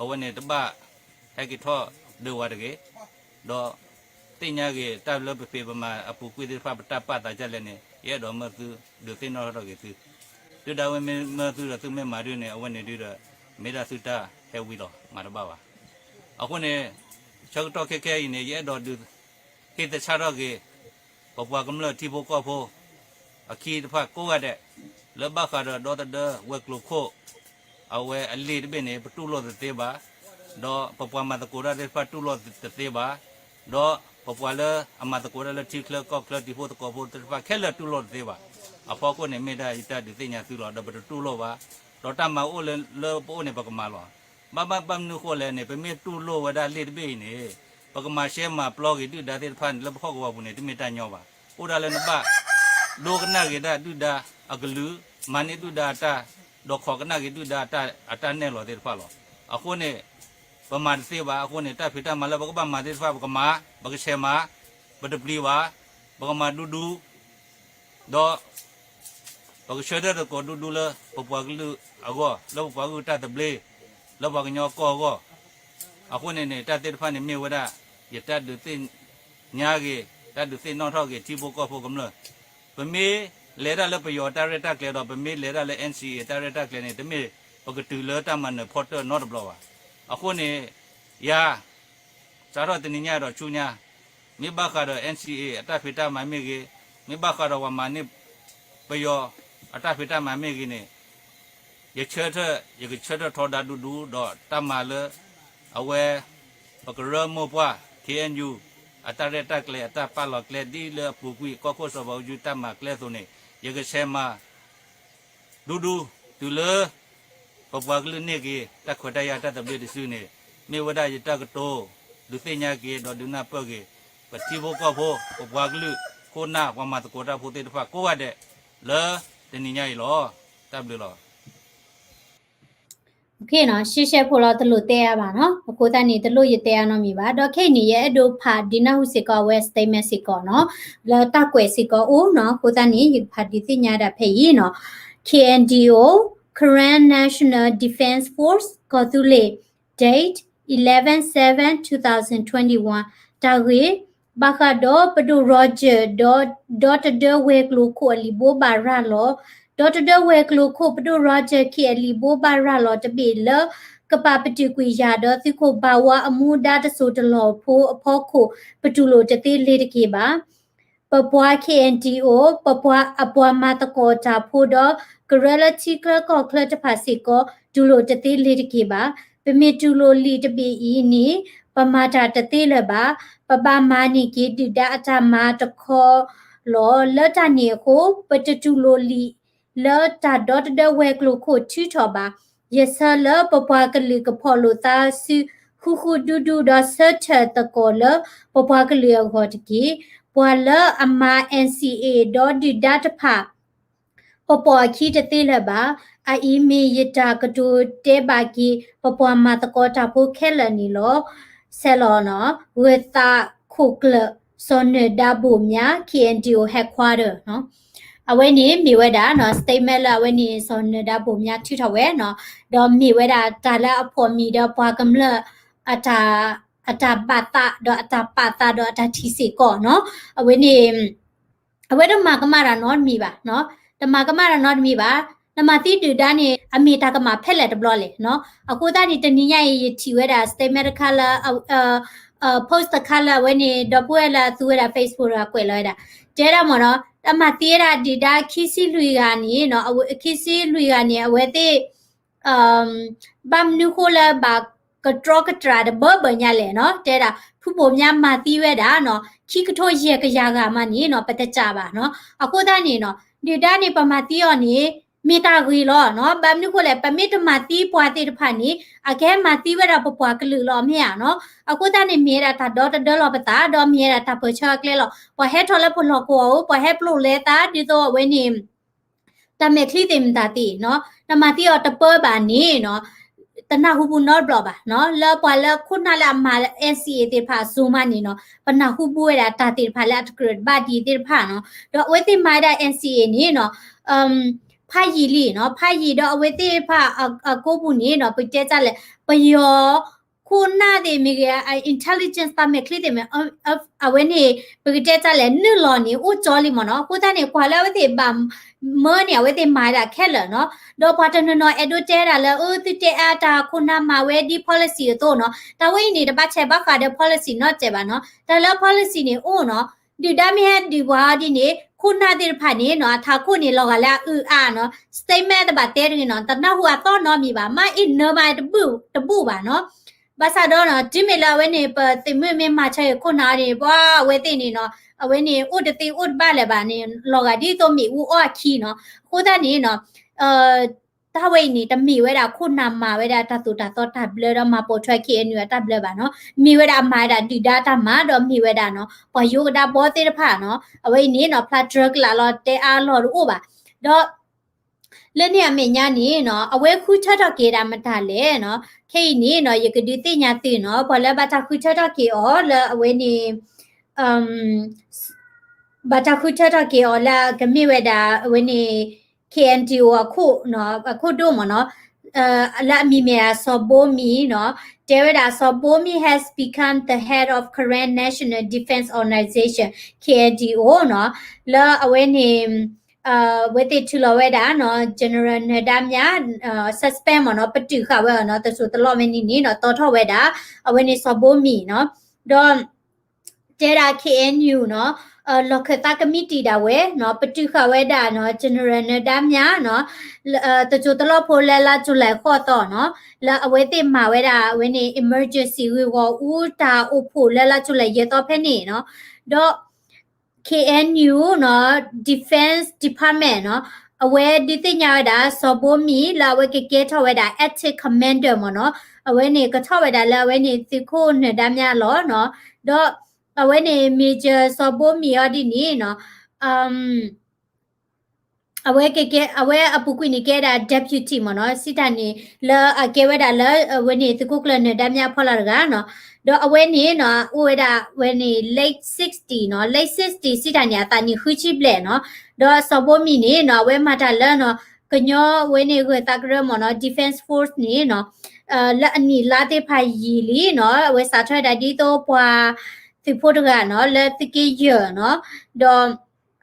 အဝဲန့ၣ်တဘၣ်ဟဲက့ၤထီၣ်ဒုးဝဲတဂ့ၤ, ဒီးသ့ၣ်ညါဂ့ၤ တၢ်လၢပဖံးပမၤအပူၤကွံာ်သ့ၣ်တဖၣ် ပတၢ်ပာ်သးဒ်လဲၣ်န့ၣ် ယအဲၣ်ဒိးမၢသု ဒုးသ့ၣ်နီၣ်ထီၣ်က့ၤသု, ဒုၣ်ဒါဝဲမ့ၢ်မၢသုဒီးသုမ့ၢ်မၤဒ်န့ၣ် အဝဲန့ၣ်ဒုးဒီး မ့ၢ်ဒၣ်သုတၢ်ဟဲဝံၤလီၤ မၤတဘၣ်ဘၣ်. အဃိန့ၣ် ဆၢကတီၢ်ခဲခဲအံၤန့ၣ် ယအဲၣ်ဒိးဒုး ဟ့ၣ်သဆၣ်ထီၣ်က့ၤ ပပှၤကမျၢၢ်ထံဖိကီၢ်ဖိ အခံတဖၣ်ကိးဂၤဒဲး လၢဘၣ်ဃးဒီးဒီသဒၢဝဲၤကျိၤခိၣ် အဝဲအလံာ်တဘ့ၣ်န့ၣ် ပတူၢ်လိာ်တသ့ဘၣ်, ဒီးပပှၤမၤသကိးတၢ်သ့ၣ်တဖၣ်တူၢ်လိာ်တသ့ဘၣ်, ဒီးပပှၤလၢအမၤသကိးတၢ်လၢထံချၢကီၢ်ချၢတံၤဖိသကိးဖိသ့ၣ်တဖၣ်ခဲလၢာ်တူၢ်လိာ်တသ့ဘၣ်. အဖီခိၣ်န့ၣ် မ့ၢ်ဒၣ်ယတၢ်ဒုးသ့ၣ်ညါသုလီၤ, ဒီးပတတူၢ်လိာ်ဘၣ်, ဒီးတၢ်မၤအိၣ်လၢလၢပအိၣ်န့ၣ် ပကမၤလီၤ. ဘၣ်ဘၣ်ဘၣ်မနုၤဃိလဲၣ်န့ၣ် ပမ့ၢ်တူၢ်လိာ်ဝဲဒၣ်လံာ်တဘ့ၣ်အံၤန့ၣ် ပကမၤရှဲမၤပျီက့ၤဒုၣ်ဒါသ့ၣ်တဖၣ်န့ၣ် လၢပဟီၣ်ကဝီၤပူၤန့ၣ် တမ့ၢ်တၢ်ညီဘၣ်. အိၣ်ဒၣ်လၢနဘၣ် ဒိကနၣ်က့ၤဒၣ်ဒုၣ်ဒါအကလုၢ်, မၤန့ၢ်ဒုၣ်ဒါအတၢ်, ဒီးခိးကနၣ်က့ၤဒုၣ်ဒါအတၢ်နဲၣ်လီၤသ့ၣ်တဖၣ်လီၤ. အဃိန့ၣ် ပမၤတသ့ဘၣ်. အဃိန့ၣ် တၢ်ဖံးတၢ်မၤလၢပကဘၣ်မၤသ့ၣ်တဖၣ် ပကမၤ, ပကဆဲးမၤ, ပတပျံၤဘၣ်, ပကမၤဒူဒူ ဒီး ပကဆၢထၢၣ်သကိးဒူဒူလၢပပှၤကလုာ်အဂီၢ်, လၢပပှၤကလုာ်တၢ်သဘျ့, လၢပှၤကညီကီၢ်အဂီၢ်. အဃိန့ၣ်န့ၣ် တၢ်သ့ၣ်တဖၣ်န့ၣ်မ့ၢ်ဝဲဒၣ် ယတၢ်ဒုးသ့ၣ်ညါဂ့ၤ, တၢ်ဒုးသ့ၣ်နီၣ်ထီၣ်ဂ့ၤ ထံဖိကီၢ်ဖိကမျၢၢ်. ပမ့ၢ်လဲၤဒၣ်လၢပယီၤတၢ်ရဲၣ်တၢ်ကျဲၤဒီး ပမ့ၢ်လဲၤဒၣ်လၢ NCA တၢ်ရဲၣ်တၢ်ကျဲၤန့ၣ် တမ့ၢ်ပကတုၤလၢတၢ်မၤနၢၤဖီတၢၣ်နီတဘျီဘၣ်. အဃိန့ၣ် ယၤ စးထီၣ်တနံၤညါဒီးဆူညါ, မ့ၢ်ဘၣ်ဃးဒီး NCA အတၢ်ဖံးတၢ်မၤမ့ၢ်ဂ့ၤ, မ့ၢ်ဘၣ်ဃးဒီးပှၤမၤန့ၢ် ပယီၤအတၢ်ဖံးတၢ်မၤမ့ၢ်ဂ့ၤန့ၣ်, ယဆၢထၢၣ်, ယကဆၢထၢၣ်ထီဒါဒူဒူဒီးတၢ်မၤလၢ အဝဲ ပကရၢမိၢ်ပှၢ် KNU အတၢ်ရဲၣ်တၢ်ကျဲၤ အတၢ်ပာ်လီၤကျဲဒ်လၢအပူၤကွံာ် ကီၢ်ခိၣ်စီၤဘးအူကၠံတၢ်မၤကျဲအသိးန့ၣ် ယကဆဲးမၤ ဒူဒူ တုၤလၢ ပပှၤကလုာ်န့ၢ်က့ၤ တၢ်ခွဲးတၢ်ယာ်တၢ်သဘျ့တစုန့ၣ် မ့ၢ်ဝဲဒၣ်ယတၢ်ကတိၤ ဒုးသ့ၣ်ညါက့ၤ ဒီးဒုးနၢ်ပၢၢ်က့ၤ ပထံဖိကီၢ်ဖိ ပပှၤကလုာ် ခိၣ်နၢ် ပှၤမၤသကိးတၢ်ဖိသ့ၣ်တဖၣ်ကိးဂၤဒဲး လၢတနံၤညါအံၤလီၤ. တၢ်ဘျုးလီၤ. ရှဲရှဲဖိလီၤ တလိၣ်တဲအါဘၣ်နီၤ, အဃိသတးန့ၣ် တလိၣ်ယတဲအါနီတမံၤဘၣ်. ဒီးခဲအံၤန့ၣ် ယအဲၣ်ဒိးဖးဒုးနၢ်ဟူစ့ၢ်ကီးအဝဲ statement စ့ၢ်ကီးနီၤ, လၢတၢ်ကွဲးစ့ၢ်ကီးအိၣ်နီၤ, အဃိသတးန့ၣ် ယကဖးဒုးသ့ၣ်ညါဒၣ်ဖဲအံၤနီၤ, K N D O, Karen National Defense Force ကီၢ်သူလ့ၤ date eleven seven two thousand twenty-one တၢ်ဂ့ၢ် ဘၣ်ဃးဒီးပဒိၣ် Roger ဒီး ဒီတဒၢဝဲၤကျိၤခိၣ်အလံာ်ဘိးဘၣ်ရၤလီၤ ဒီတဒၢဝဲၤကျိၤခိၣ်ပဒိၣ် Roger K အလံာ်ဘိးဘၣ်ရၤလီၤတဘ့ၣ်လၢ ကပာ်ပတုာ်ကွံာ်ယၤဒီးသုးခိၣ်ဘၣ်ဝါအမူဒါတစိၤတလီၢ်ဖိအဖီခိၣ် ပတူၢ်လိာ်တသ့လ့ၤတက့ၤဘၣ်. ပပှၤ K N D O ပပှၤအပှၤမၤသကိးတၢ်ဖိဒီး ကရၢလၢထံချၢကီၢ်ချၢတဖၣ်စ့ၢ်ကီး တူၢ်လိာ်တသ့လ့ၤတက့ၤဘၣ်. ပမ့ၢ်တူၢ်လိာ်လံာ်တဘ့ၣ်အံၤန့ၣ် ပမၤတၢ်တသ့လၢၤဘၣ်. ပဘၣ်မၤန့ၢ်က့ၤဒုၣ်ဒါအတၢ်မၤတခီလီၤ. လၢတၢ်န့ၣ်အဃိ ပတတူၢ်လိာ်လံာ်လၢတၢ်ဒီတဒၢဝဲၤကျိၤခိၣ်ထုးထီၣ်ဘၣ်. ယဆၢလၢပပှၤကလုာ်ကဖီၣ်လိာ်သးဆူဃူဃူဒူဒူဒီးဆၢထၢၣ်သကိးလၢ ပပှၤကလုာ်အဂီၢ်တက့ၢ်. ပှၤလၢအမၤ N C A ဒီးဒုၣ်ဒါတဖၣ် ပပိာ်အခံတသ့လၢၤဘၣ်. အအံၤမ့ၢ်ယတၢ်ကတိၤတဲဘၣ်က့ၤ ပပှၤမၤသကိးတၢ်ဖိခဲလၢာ်န့ၣ်လီၤ. ဆဲးလီၤနီၤ ဂၢၤသးခိၣ်ကျၢၢ် စီၤနၢၤဒါဘိၣ်မြ K N D O headquarter နီၤ အဝဲန့ၣ်မ့ၢ်ဝဲဒၣ်နီၤ statement လၢအဝဲန့ၣ် စီၤနၢၤဒါဘိၣ်မြ ထုးထီၣ်ဝဲနီၤ ဒီးမ့ၢ်ဝဲဒၣ်တၢ်လၢအဖီၣ်မံၤဒီးပှၤကမျၢၢ် အတၢ် အတၢ်ဘၣ်သးဒီးအတၢ်ပာ်သးဒီး အတၢ်ထံၣ်စ့ၢ်ကီးနီၤ အဝဲန့ၣ် အဝဲတမၤကမၣ်တၢ်နီတမံၤဘၣ်နီၤ တမၤကမၣ်တၢ်နီတမံၤဘၣ်. နမၤသံဒုၣ်ဒါန့ၣ် အမ့ၢ်တၢ်ကမၣ်ဖဲလဲၣ်တဘျီလဲၣ်နီၤ အဃိသတးန့ၣ် တနံၤညါအံၤ ယထံၣ်ဝဲဒၣ် statement တခါလၢ post တခါလၢအဝဲန့ၣ် ဒီပုၢ်ဝဲၢ်လၢအသူဝဲဒၣ် Facebook တဂၤကွဲးလီၤဝဲဒၣ် တဲဒၣ်မ့ၢ်နီၤ တမၤသံဝဲဒၣ်ဒုၣ်ဒါခံဆံလွံၢ်ဂၤန့ၣ်နီၤ အဝဲ ခံဆံလွံၢ်ဂၤန့ၣ် အဝဲသ့ၣ် ဘၣ်မနုၤဃိလၢဘၣ်ကတြီကတြၢ်တဘၢဘၢညါလဲၣ်နီၤ တဲဒၣ် ဖုဘိၣ်မြမၤသံဝဲဒၣ်နီၤ ခံကထိယဲၢ်ကယၤဂၤမးန့ၣ်နီၤ ပတစၢ်ဘၣ်နီၤ အဃိသတးန့ၣ်နီၤ ဒုၣ်ဒါန့ၣ် ပမၤသံအီၤန့ၣ် မ့ၢ်တၢ်ဂ့ၤလီၤနီၤ ဘၣ်မနုၤဃိလဲၣ် ပမ့ၢ်တမၤသံပှၤသ့ၣ်တဖၣ်န့ၣ် အကဟဲမၤသံဝဲဒၣ်ပပှၤကလုာ်လီၤ မ့ၢ်ဧါနီၤ အဃိသတးန့ၣ် မ့ၢ်ဝဲဒၣ်တၢ်ဒီတဒၢလီၤပသး ဒီးမ့ၢ်ဝဲဒၣ်တၢ်ပၢၢ်ဆၢအကျဲလီၤ ပှၤဟဲထီၣ်လၢပလီၢ်ကဝီၤဧိၤ ပှၤဟဲပျိာ်လဲသး ဒ်သိးအဝဲန့ၣ် တၢ်မဲာ်ချံသ့ၣ်မတၤသ့ၣ်နီၤ နမၤသံအီၤတပၢဘၣ်န့ၣ်နီၤ တနၢ်ဟူပူၤနီတဘျီဘၣ်နီၤ လၢပှၤလၢခိၣ်နၢ်လၢအမၤ N C A သ့ၣ်တဖၣ်အစိၤမးန့ၣ်နီၤ ပနၢ်ဟူပူၤဝဲဒၣ်တၢ်သ့ၣ်တဖၣ်လၢအတကြၢးတဘၣ်ဒံးသ့ၣ်တဖၣ်နီၤ ဒီးအဝဲသ့ၣ်မၤဝဲဒၣ် N C A န့ၣ်နီၤ ဖးယံာ်လံနီၤ ဖးယံာ်ဒီးအဝဲသ့ၣ်တဖၣ်အကိးပူၤန့ၣ်နီၤ ပကတဲတၢ်လဲၣ် ပယီၤ ခိၣ်နၢ်သ့ၣ်မ့ၢ်ဂ့ၤ intelligence တၢ်မဲာ်ချံသ့ၣ်မ့ၢ် အဝဲန့ၣ် ပကတဲတၢ်လဲၣ် နုာ်လီၤန့ၣ် အိၣ်ကၠီလံမ့ၢ်နီၤ အဃိသတးန့ၣ် ပှၤလၢအဝဲသ့ၣ်ဘၣ်မၢန့ၣ် အဝဲသ့ၣ်မၤဝဲဒၣ်ခဲလၢာ်နီၤ ဒီးပှၤတနီၤနီၤအဲၣ်ဒိးတဲဒၣ်လၢ အၢ သုတဲအါတၢ်ခိၣ်နၢ်မၤဝဲဒ် policy အသိးနီၤ တၢ်ဝဲအံၤန့ၣ် တဘၣ်ဆဲးဘၣ်ဃးဒီး policy နီတစဲးဘၣ်နီၤ တၢ်လၢ policy န့ၣ်အိၣ်နီၤ ဒုၣ်ဒါမ့ၢ်ဟဲဒုးပှၤအီၤဒ်န့ၣ် ခိၣ်နၢ်သ့ၣ်တဖၣ်န့ၣ်နီၤ အထးခိၣ်န့ၣ် လီၤဂာ်လၢအအုၣ်အါနီၤ statement တဘၣ်တဲတဂ့ၤနီၤ တနၢ်ဟူအသီနီတမံၤဘၣ် မ့ၢ်အ့ၣ်နၢမးတဘူၣ်တဘူၣ်ဘၣ်နီၤ ဘၣ်ဆၣ်ဒီးနီၤ တုၤမ့ၢ်လၢအဝဲန့ၣ် ပသုးမုၢ်မ့ၢ်မၤဆၢအံၤခိၣ်နၢ်အီၤန့ၣ် ပှၤအဝဲသ့ၣ်န့ၣ်နီၤ အဝဲန့ၣ် အိၣ်တသ့အိၣ်တဘၣ်လၢၤဘၣ်န့ၣ် လီၤဂာ်ဒ်သိးမ့ၣ်အူအီၣ်အခံနီၤ အဃိသတးန့ၣ်နီၤ တၢ်ဝဲအံၤန့ၣ် တမ့ၢ်ဝဲဒၣ်ခိၣ်နၢ်မၤဝဲဒၣ်တၢ်သိၣ်တၢ်သီတၢ်ဘျၢဒီးမၤပိာ်ထွဲ K N U အတၢ်ဘျၢဘၣ်နီၤ မ့ၢ်ဝဲဒၣ်အမၤဝဲဒၣ်ဒုၣ်ဒါတၢ်မၤဒီးမ့ၢ်ဝဲဒၣ်နီၤ ပှၤယိကဒါဘီသ့ၣ်တဖၣ်နီၤ အဝဲအံၤန့ၣ်နီၤ ဖျါတြၢကလာ်လီၤတဲအါလီၤတအိၣ်ဘၣ် ဒီး လၢန့ၣ်အမဲာ်ညါန့ၣ်နီၤ အဝဲဃုထၢထီၣ်က့ၤဒၣ်မတၤလဲၣ်နီၤ ခဲအံၤန့ၣ်နီၤ ယကဒုးသ့ၣ်ညါသုနီၤ ပှၤလၢဘၣ်တၢ်ဃုထၢထီၣ်က့ၤအီၤလၢအဝဲန့ၣ် ဘၣ်တၢ်ဃုထၢထီၣ်က့ၤအီၤလၢကမ့ၢ်ဝဲဒၣ်အဝဲန့ၣ် K N D O အခိၣ် အခိၣ်ဒိၣ်မ့ၢ်နီၤ လၢအမံၤမ့ၢ်ဒၣ်စီၤဘိမံၤနီၤ တဲဝဲဒၣ် စီၤဘိမံၤ has become the head of Karen National Defense Organization K N D O နီၤ လၢအဝဲန့ၣ် အဝဲသ့ၣ်ထုးလီၤဝဲဒၣ်နီၤ General နၢၤဒါမြ suspend မ့ၢ်နီၤ ပတုာ်ဃာ်ဝဲအီၤနီၤ တစိၢ်တလီၢ်မ့ၢ်န့ၣ်န့ၣ်နီၤ တီထီၣ်ဝဲဒၣ် အဝဲန့ၣ်စီၤဘိမံၤနီၤ ဒီး တဲဒၣ် K N U နီၤ လီၢ်ခၢၣ်သးကမံးတံာ်ဒၣ်ဝဲနီၤ ပတုာ်ဃာ်ဝဲဒၣ်နီၤ General နၢၤဒါမြနီၤ တစိၢ်တလီၢ်ဖိလၢလါ July ဃိးသီနီၤ လၢအဝဲသ့ၣ်မၤဝဲဒၣ်အဝဲန့ၣ် emergency ဂ့ၢ်ဂီၢ်အူတၢ်အိၣ်ဖှိၣ်လၢလါ July ယဲၢ်သီဖဲန့ၣ်နီၤ ဒီး K N U နီၤ Defense Department နီၤ အဝဲဒုးသ့ၣ်ညါဝဲဒၣ် စီၤဘိမံၤ လၢအဝဲကကဲထီၣ်ဝဲဒၣ် Acting Commander မ့ၢ်နီၤ အဝဲန့ၣ်ကထီၣ်ဝဲဒၣ်လၢအဝဲန့ၣ်သုးခိၣ်နၢၤဒါမြလီၤနီၤ ဒီးအဝဲန့ၣ် Major စီၤဘိမံၤအီၤဒ်န့ၣ်နီၤ အဝဲကကဲ အဝဲအပူၤကွံာ်န့ၣ်ကဲဒၣ် Deputy မ့ၢ်နီၤ စံးတၢ်န့ၣ် လၢအကဲဝဲဒၣ်လၢ အဝဲန့ၣ်သုးခိၣ်ကျၢၢ်နၢၤဒါမြအဖီလာ်တဂၤနီၤ ဒီးအဝဲန့ၣ်နီၤ အိၣ်ဝဲဒၣ်ဝဲန့ၣ် late sixty နီၤ late sixty စံးတၢ်န့ၣ် အသးနံၣ်ဃုဆံဘျဲၣ်နီၤ ဒီးစီၤဘိမံၤန့ၣ်နီၤ အဝဲမၤတၢ်လၢနီၤ ကညီဝဲန့ၣ်ဂၢၢ်သးကရၢမ့ၢ်နီၤ Defense Force န့ၣ်နီၤ လၢအနံၣ်လါသ့ၣ်တဖၣ်ယံာ်လံနီၤ အဝဲစးထီၣ်ဝဲဒၣ်ဒ်သိးပှၤသုးဖိတဂၤနီၤ လၢသုးက့ယဲၢ်နီၤ ဒီး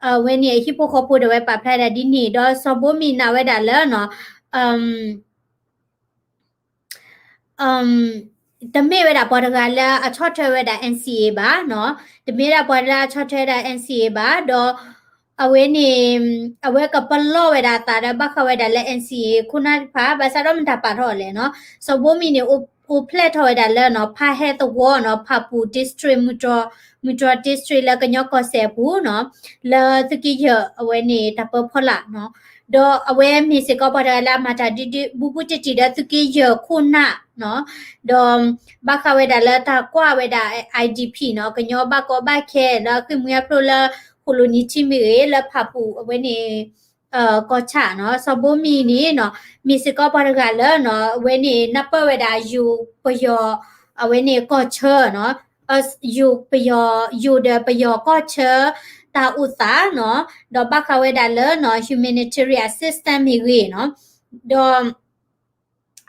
အဝဲန့ၣ်အဟံၣ်ဖိဃီဖိဒီးဝဲပာ်ဖျါဒၣ်ဒ်န့ၣ် ဒီးစီၤဘိမံၤနာ်ဝဲဒၣ်လၢနီၤ တမ့ၢ်ဝဲဒၣ်ပှၤတဂၤလၢအဆီၣ်ထွဲဝဲဒၣ် NCA ဘၣ်နီၤ, တမ့ၢ်ဒၣ်ပှၤလၢအဆီၣ်ထွဲဝဲဒၣ် NCA ဘၣ်, ဒီးအဝဲန့ၣ် အဝဲကပလီၢ်ဝဲဒၣ်အသးဒီးဘၣ်ဃးဝဲဒၣ်လၢ NCA ခိၣ်နၢ်တဖၣ် ဘၣ်ဆၣ်ဒီးမတၤပာ်ထီၣ်လဲၣ်နီၤ, စီၤဘိမံၤန့ၣ် အိၣ်ဖျဲၣ်ထီၣ်ဝဲဒၣ်လၢနီၤ ဖါဟဲသဝီနီၤ ဖၣ်ပူၤ district မုၢ်တြီၤ district လၢကညီကီၢ်စဲၣ်အပူၤနီၤ, လၢသုးက့ယဲၢ်အဝဲန့ၣ်တၢ်ပၢဖီလာ်နီၤ, ဒီးအဝဲမ့ၢ်စ့ၢ်ကီးပှၤတဂၤလၢအမၤတၢ်ဒ်ဒ်ဘူးဘူးတံၢ်တံၢ်ဒီးသုးက့ယဲၢ်ခိၣ်နၢ်နီၤ, ဒီးဘၣ်ဃးဝဲဒၣ်လၢတၢ်ကွၢ်ဝဲဒၣ် IDP နီၤ, ကညီဘၣ်ကီဘၣ်ခဲလၢအဃ့ၢ်မှံဟးဖျိးလၢဃိာ်လိၤနံၤထံမ့ၢ်ဂ့ၤ လၢဖၣ်ပူၤအဝဲန့ၣ် ကီၢ်ဆၣ်နီၤ, စီၤဘိမံၤန့ၣ်နီၤ မ့ၢ်စ့ၢ်ကီးပှၤတဂၤလၢနီၤ အဝဲန့ၣ်နၢ်ပၢၢ်ဝဲဒၣ်ယိၤပယီၤ အဝဲန့ၣ်ကီၢ်ဆၢနီၤ, ယိၤပယီၤ ယိၤဒီးပယီၤကီၢ်ဆၢ တၢ်အိၣ်သးနီၤ, ဒီးဘၣ်ဃးဝဲဒၣ်လၢနီၤ humanitarian assistance မ့ၢ်ဂ့ၤနီၤ, ဒီး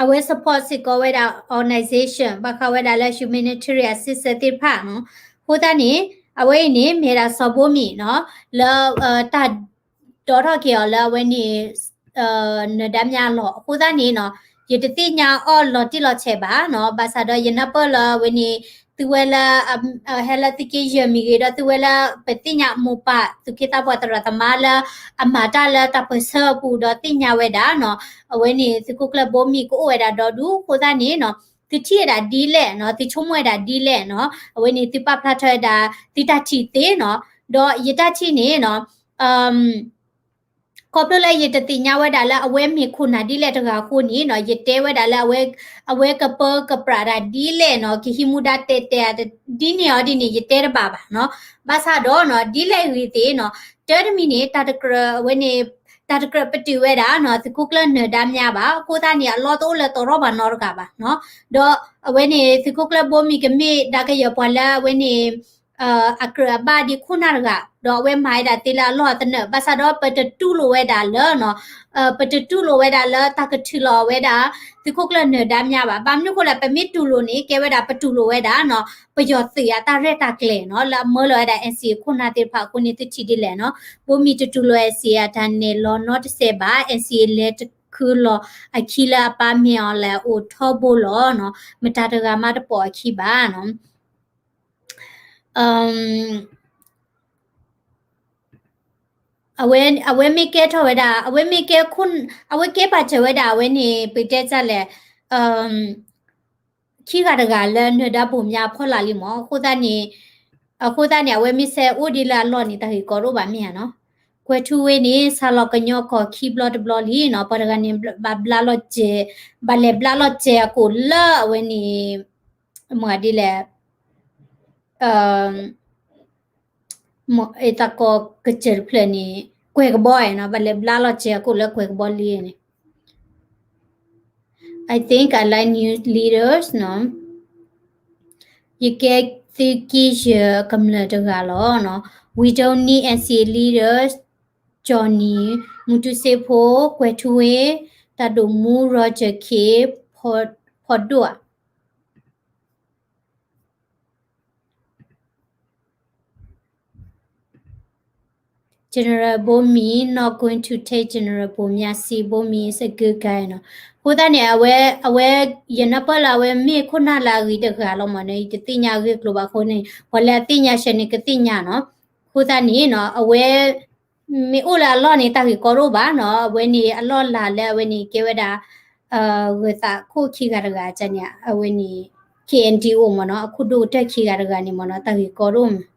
အဝဲ support စ့ၢ်ကီးဝဲဒၣ် organization ဘၣ်ဃးဝဲဒၣ်လၢ humanitarian assistance သ့ၣ်တဖၣ်နီၤ, အဃိသတးန့ၣ် အဝဲအံၤန့ၣ် မ့ၢ်ဒၣ်စီၤဘိမံၤနီၤ လၢ တၢ် ဒီထီၣ်က့ၤအီၤလၢအဝဲန့ၣ် နၢၤဒါမြအလီၢ် အဃိသတးန့ၣ်နီၤ ယတသ့ၣ်ညါအီၤလီၤတံၢ်လီၤဆဲးဘၣ်နီၤ, ဘၣ်ဆၣ်ဒီးယနၢ်ပၢၢ်လၢအဝဲန့ၣ် သုဝဲလၢ ဟဲလၢသုးက့ယဲၢ်မ့ၢ်ဂ့ၤ ဒီးသုဝဲလၢပသ့ၣ်ညါမိၢ်ပၢ် သူၣ်က့သးပှၢ်သရၣ်သမါလၢ အမၤတၢ်လၢတၢ်ပၢၢ်ဆၢအပူၤဒီးသ့ၣ်ညါဝဲဒၣ်နီၤ, အဝဲန့ၣ်သုးခိၣ်ကျၢၢ်ဘိမံၤကအိၣ်ဝဲဒၣ်ဒီဒူၣ် အဃိသတးန့ၣ်နီၤ သုထံၣ်ဝဲဒၣ်ဒ်လဲၣ်နီၤ သုဆိကမိၣ်ဝဲဒၣ်ဒ်လဲၣ်နီၤ, အဝဲန့ၣ်သုပာ်ဖျါထီၣ်ဝဲဒၣ် သုတၢ်ထံၣ်သ့နီၤ, ဒီးယတၢ်ထံၣ်န့ၣ်နီၤ ခီဖျိလၢယတသ့ၣ်ညါဝဲဒၣ်လၢအဝဲမ့ၢ်ခိၣ်နၢ်ဒ်လဲၣ်တဂၤအဃိန့ၣ်နီၤ ယတဲဝဲဒၣ်လၢအဝဲ အဝဲကပၢကပြးတၢ်ဒ်လဲၣ်နီၤ ကဟံးမူဒါတဲတဲ ဒ်န့ၣ်အီၤဒ်န့ၣ် ယတဲတဘၣ်ဘၣ်နီၤ, ဘၣ်ဆၣ်ဒီးနီၤ ဒ်လဲၣ်ဂ့ၤသ့ၣ်နီၤ တၢ်တမံၤန့ၣ် တၢ်တကြၢးအဝဲန့ၣ် တၢ်တကြၢးပတုာ်ဝဲဒၣ်နီၤ သုးခိၣ်ကျၢၢ်နၢၤဒါမြဘၣ် အဃိသတးန့ၣ် အလီၢ်တအိၣ်လၢသီထီၣ်ဘၣ်နီတဂၤဘၣ်နီၤ, ဒီးအဝဲန့ၣ် သုးခိၣ်ကျၢၢ်ဘိမံၤကမ့ၢ်ဒၣ်ကယဲၢ်ပှၤလၢအဝဲန့ၣ် အကြၢးအဘၣ်ဒ်ခိၣ်နၢ်တဂၤ ဒီးအဝဲမၤဝဲဒၣ်သ့လၢအလီၢ်အသနၢၣ် ဘၣ်ဆၣ်ဒီးပတတူၢ်လိာ်ဝဲဒၣ်လၢနီၤ ပတတူၢ်လိာ်ဝဲဒၣ်လၢတၢ်ကထုးလီၤဝဲဒၣ် သုးခိၣ်ကျၢၢ်နၢၤဒါမြဘၣ်, ဘၣ်မနုၤအဃိလဲၣ် ပမ့ၢ်တူၢ်လိာ်န့ၣ် ကဲဝဲဒၣ်ပတူၢ်လိာ်ဝဲဒၣ်နီၤ ပယီၤသုးအတၢ်ရဲၣ်တၢ်ကျဲၤနီၤ လၢအမၢလီၤဝဲဒၣ် NCA ခိၣ်နၢ်သ့ၣ်တဖၣ်အဃိန့ၣ် သုထံၣ်ဒ်လဲၣ်နီၤ, ဘိမံၤတတူၢ်လိာ် NCA အတၢ်နဲၣ်လီၤနီတစဲးဘၣ်, NCA လဲၤတခုလီၤအခံလၢအပၢ်မ့ၢ်အီၤလဲၣ်အိၣ်ထီဘိလီၤနီၤ, မတၤတဂၤမးတပိာ်အခံဘၣ်နီၤ. အဝဲ အဝဲမ့ၢ်ကဲထီၣ်ဝဲဒၣ် အဝဲမ့ၢ်ကဲခိၣ် အဝဲကဲပာ်စၢၤဝဲဒၣ်အဝဲန့ၣ် ပတဲတၢ်လဲၣ် ခံဂၤတဂၤလၢနၢၤဒါဘိၣ်မၠါအဖီလာ်လံမး အဃိသတးန့ၣ် အဃိသတးန့ၣ် အဝဲမ့ၢ်ဆဲးအိၣ်ဒံးလၢအလီၢ်န့ၣ် တၢ်ဂ့ၢ်ကီဒိၣ်ဘၣ်မ့ၢ်ဧါနီၤ, ကွဲၤထူဝ့န့ၣ် ဆါလီၤကညီကီၢ်ခံဘျီတဘျီလံနီၤ, ပှၤတဂၤန့ၣ် ဘၣ်ဘျါလီၤစဲး ဘၣ်လဲၤဘျါလီၤစဲးအကိာ်လၢအဝဲန့ၣ် မ့ၢ်ဒ်လဲၣ် အသးကီၢ်ကစၢၢ်တဖျၢၣ်န့ၣ် ကွဲၤကဘီနီၤ, ဘၣ်လဲၤဘျါလီၤစဲးအကိာ်လၢကွဲၤကဘီလံန့ၣ် I think I like new leaders နီၤ, ယကဲသုးက့ယဲၢ်ကမျၢၢ်တဂၤလီၤနီၤ, we don't need NCA leaders, Johnny, မူတူစ့ဖိ, ကွဲၤထူဝ့, တၢ်ဒိၣ်မူ Roger K, ဖီဒိၣ်ဧါ General ဘိမံၤ not going to take General ဘိမၠါ စံး ဘိမံၤ is a good guy နီၤ, အဃိသတးန့ၣ် အဝဲ အဝဲ ယနၢ်ပၢၢ်လၢအဝဲမ့ၢ်ခိၣ်နၢ်လၢအဂ့ၤတဂၤလီၤမးန့ၣ် ယတသ့ၣ်ညါအဂ့ၢ်အကျိၤဘၣ်အဃိန့ၣ် ပှၤလၢအသ့ၣ်ညါဆၢန့ၣ် ကသ့ၣ်ညါနီၤ, အဃိသတးန့ၣ်နီၤ အဝဲ မ့ၢ်အိၣ်လၢအလီၢ်န့ၣ် တၢ်ဂ့ၢ်ကီဒိၣ်ဘၣ်နီၤ, အဝဲန့ၣ်အလီၢ်လၤလၢအဝဲန့ၣ်ကဲဝဲဒၣ် ဂၢၤသးခိၣ်ခံဂၤတဂၤန့ၣ် အဝဲန့ၣ် KNDO မးနီၤ, အခိၣ်ဒိၣ်ကတၢၢ်ခံဂၤတဂၤန့ၣ်မးနီၤ တၢ်ဂ့ၢ်ကီဒိၣ်မး,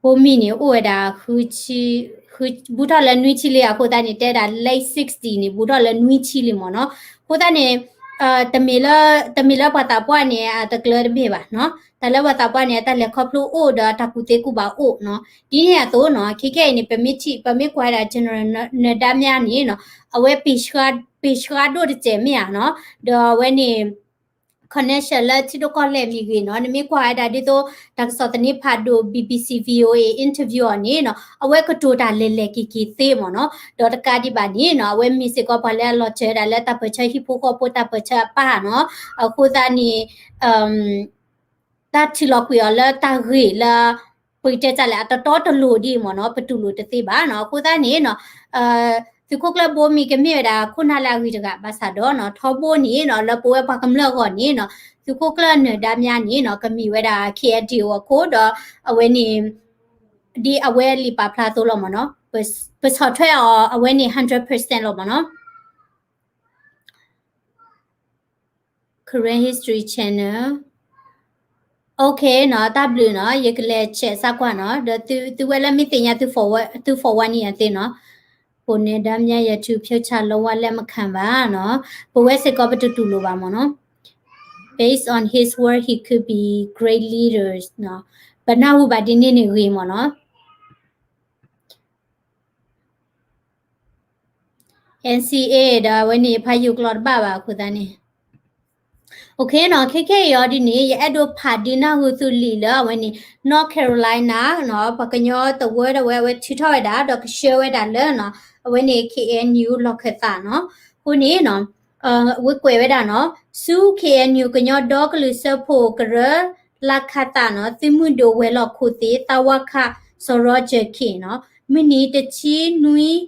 ဘိမံၤန့ၣ် အိၣ်ဝဲဒၣ် ဃုဆံ ဃု ဘူးထီၣ်လၢနွံဆံလံ အဃိသတးန့ၣ် တဲဒၣ် late sixty န့ၣ် ဘူးထီၣ်လၢနွံဆံလံမးနီၤ, အဃိသတးန့ၣ် တမ့ၢ်လၢ တမ့ၢ်လၢပှၤသးပှၢ်န့ၣ် အတကျၢၤတဘ့ၣ်ဘၣ်နီၤ, တၢ်လၢပှၤသးပှၢ်န့ၣ် အတၢ်လဲၤခီဖျိအိၣ်ဒီးတၢ်ကူၣ်သ့ကူၣ်ဘၣ်အိၣ်နီၤ, ဒ်န့ၣ်အသိးနီၤ ခဲခဲအံၤန့ၣ် ပမ့ၢ်ထံၣ် ပမ့ၢ်ကွၢ်ဝဲဒၣ် General နၢၤဒါမြန့ၣ်နီၤ အဝဲ ပ့ၤဆှါဒိၣ်တစဲးမ့ၢ်ဧါနီၤ, ဒီးအဝဲန့ၣ် connection လၢထံဒိၣ်ကီၢ်လဲၢ်မ့ၢ်ဂ့ၤနီၤ, နမ့ၢ်ကွၢ်ဝဲဒၣ်ဒ်သိး တၢ်ကစီၣ်သန့ဖးဒိၣ် BBC VOA interview အီၤန့ၣ်နီၤ အဝဲကတိၤတၢ်လဲၤလဲၤက့ၤက့ၤသ့မးနီၤ, ဒီးတကးဒံးဘၣ်န့ၣ်နီၤ အဝဲမ့ၢ်စ့ၢ်ကီးပှၤလၢအလီၤစၢၤဝဲဒၣ်လၢတၢ်ပၢၢ်ဆၢဟံၣ်ဖိဃီဖိတၢ်ပၢၢ်ဆၢအပၢ်နီၤ, အဃိသတးန့ၣ် တၢ်ထံၣ်လီၤကွံာ်အီၤလၢတၢ်ဂ့ၢ်လၢ ပကတဲတၢ်လဲၣ် အတတီတလိၤဒ်အံၤမ့ၢ်နီၤ ပတူၢ်လိာ်တသ့ဘၣ်နီၤ. အဃိသတးန့ၣ်နီၤ သုးခိၣ်ကျၢၢ်ဘိမ့ၢ်ကမ့ၢ်ဝဲဒၣ်ခိၣ်နၢ်လၢအဂ့ၤတဂၤ ဘၣ်ဆၣ်ဒီးနီၤ ထီဘိန့ၣ်နီၤ လၢပဝဲပှၤကမျၢၢ်အဂီၢ်န့ၣ်နီၤ သုးခိၣ်ကျၢၢ်နၢၤဒါမြန့ၣ်နီၤ ကမ့ၢ်ဝဲဒၣ် K N D O အခိၣ်ဒီး အဝဲန့ၣ် ဒ်အဝဲလံာ်ပာ်ဖျါအသိးလီၤမ့ၢ်နီၤ ပဆီၣ်ထွဲအီၤ အဝဲန့ၣ် hundred percent လီၤမ့ၢ်နီၤ. Karen History Channel. Okay နီၤ တၢ်ဘျုးနီၤ ယကလဲၤ check စၢ်ကွၢ်နီၤ ဒီးသုဝဲလၢမ့ၢ်သ့ၣ်ညါ သု forward န့ၢ်ယၤသ့နီၤ. ပုၢ်နၢၤဒါမြ YouTube ဖြုတ်ချ လုံးဝလက်မခံပါနီၤ ပဝဲစ့ၢ်ကီးပတတူၢ်လိာ်ဘၣ်မ့ၢ်နီၤ. Based on his work, he could be great leaders နီၤ. ပနၢ်ဟူဘၣ်ဒ်န့ၣ်န့ၣ်ဂ့ၤမ့ၢ်နီၤ. N C A ဒီးအဝဲန့ၣ် ဖးယိၣ်ကျိာ်တဘၣ်ဘၣ်အဃိသတးန့ၣ် Okay နီၤ ခဲခဲအံၤအီၤဒ်န့ၣ် ယအဲၣ်ဒိးဖးဒုးနၢ်ဟူသုလံာ်လၢအဝဲန့ၣ် North Carolina နီၤ ပှၤကညီတဝၢဒၣ်ဝဲ အဝဲထုးထီၣ်ဝဲဒၣ် ဒီးကဆှၢဝဲဒၣ်လၢနီၤ အဝဲန့ၣ် K N U လီၢ်ခၢၣ်သးနီၤ. အဃိန့ၣ်နီၤ ဝဲကွဲးဝဲဒၣ်နီၤ ဆူ K N U ကညီဒီကလုာ်စၢဖှိၣ်ကရၢ လါခးသးနီၤ သုးမုၢ်ဒိၣ်ဝဲၤလီၢ်ခိၣ်သ့ၣ် သးဝါခး စီၤရီကၢၢ်ခ့ၣ်နီၤ မုၢ်နံၤတဆံနွံ ခံ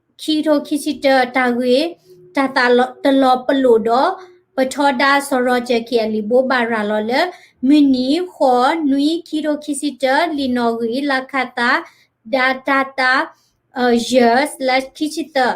ကထိခံဆံတၢ တၢ်ဂ့ၢ် တၢ်သးတလီၤပလိာ်ဒီး ပထီဒါစီၤရီကၢၢ်ခ့ၣ်အလံာ်ဘိးဘၣ်ရၤလီၤလၢ မုၢ်နံၤ ဃိး နွံ ခံကထိခံဆံတၢ လံာ်နီၣ်ဂံၢ် လါခးသး ဒါတၢ်တၢ် ယဲၢ် slash ခံဆံသၢ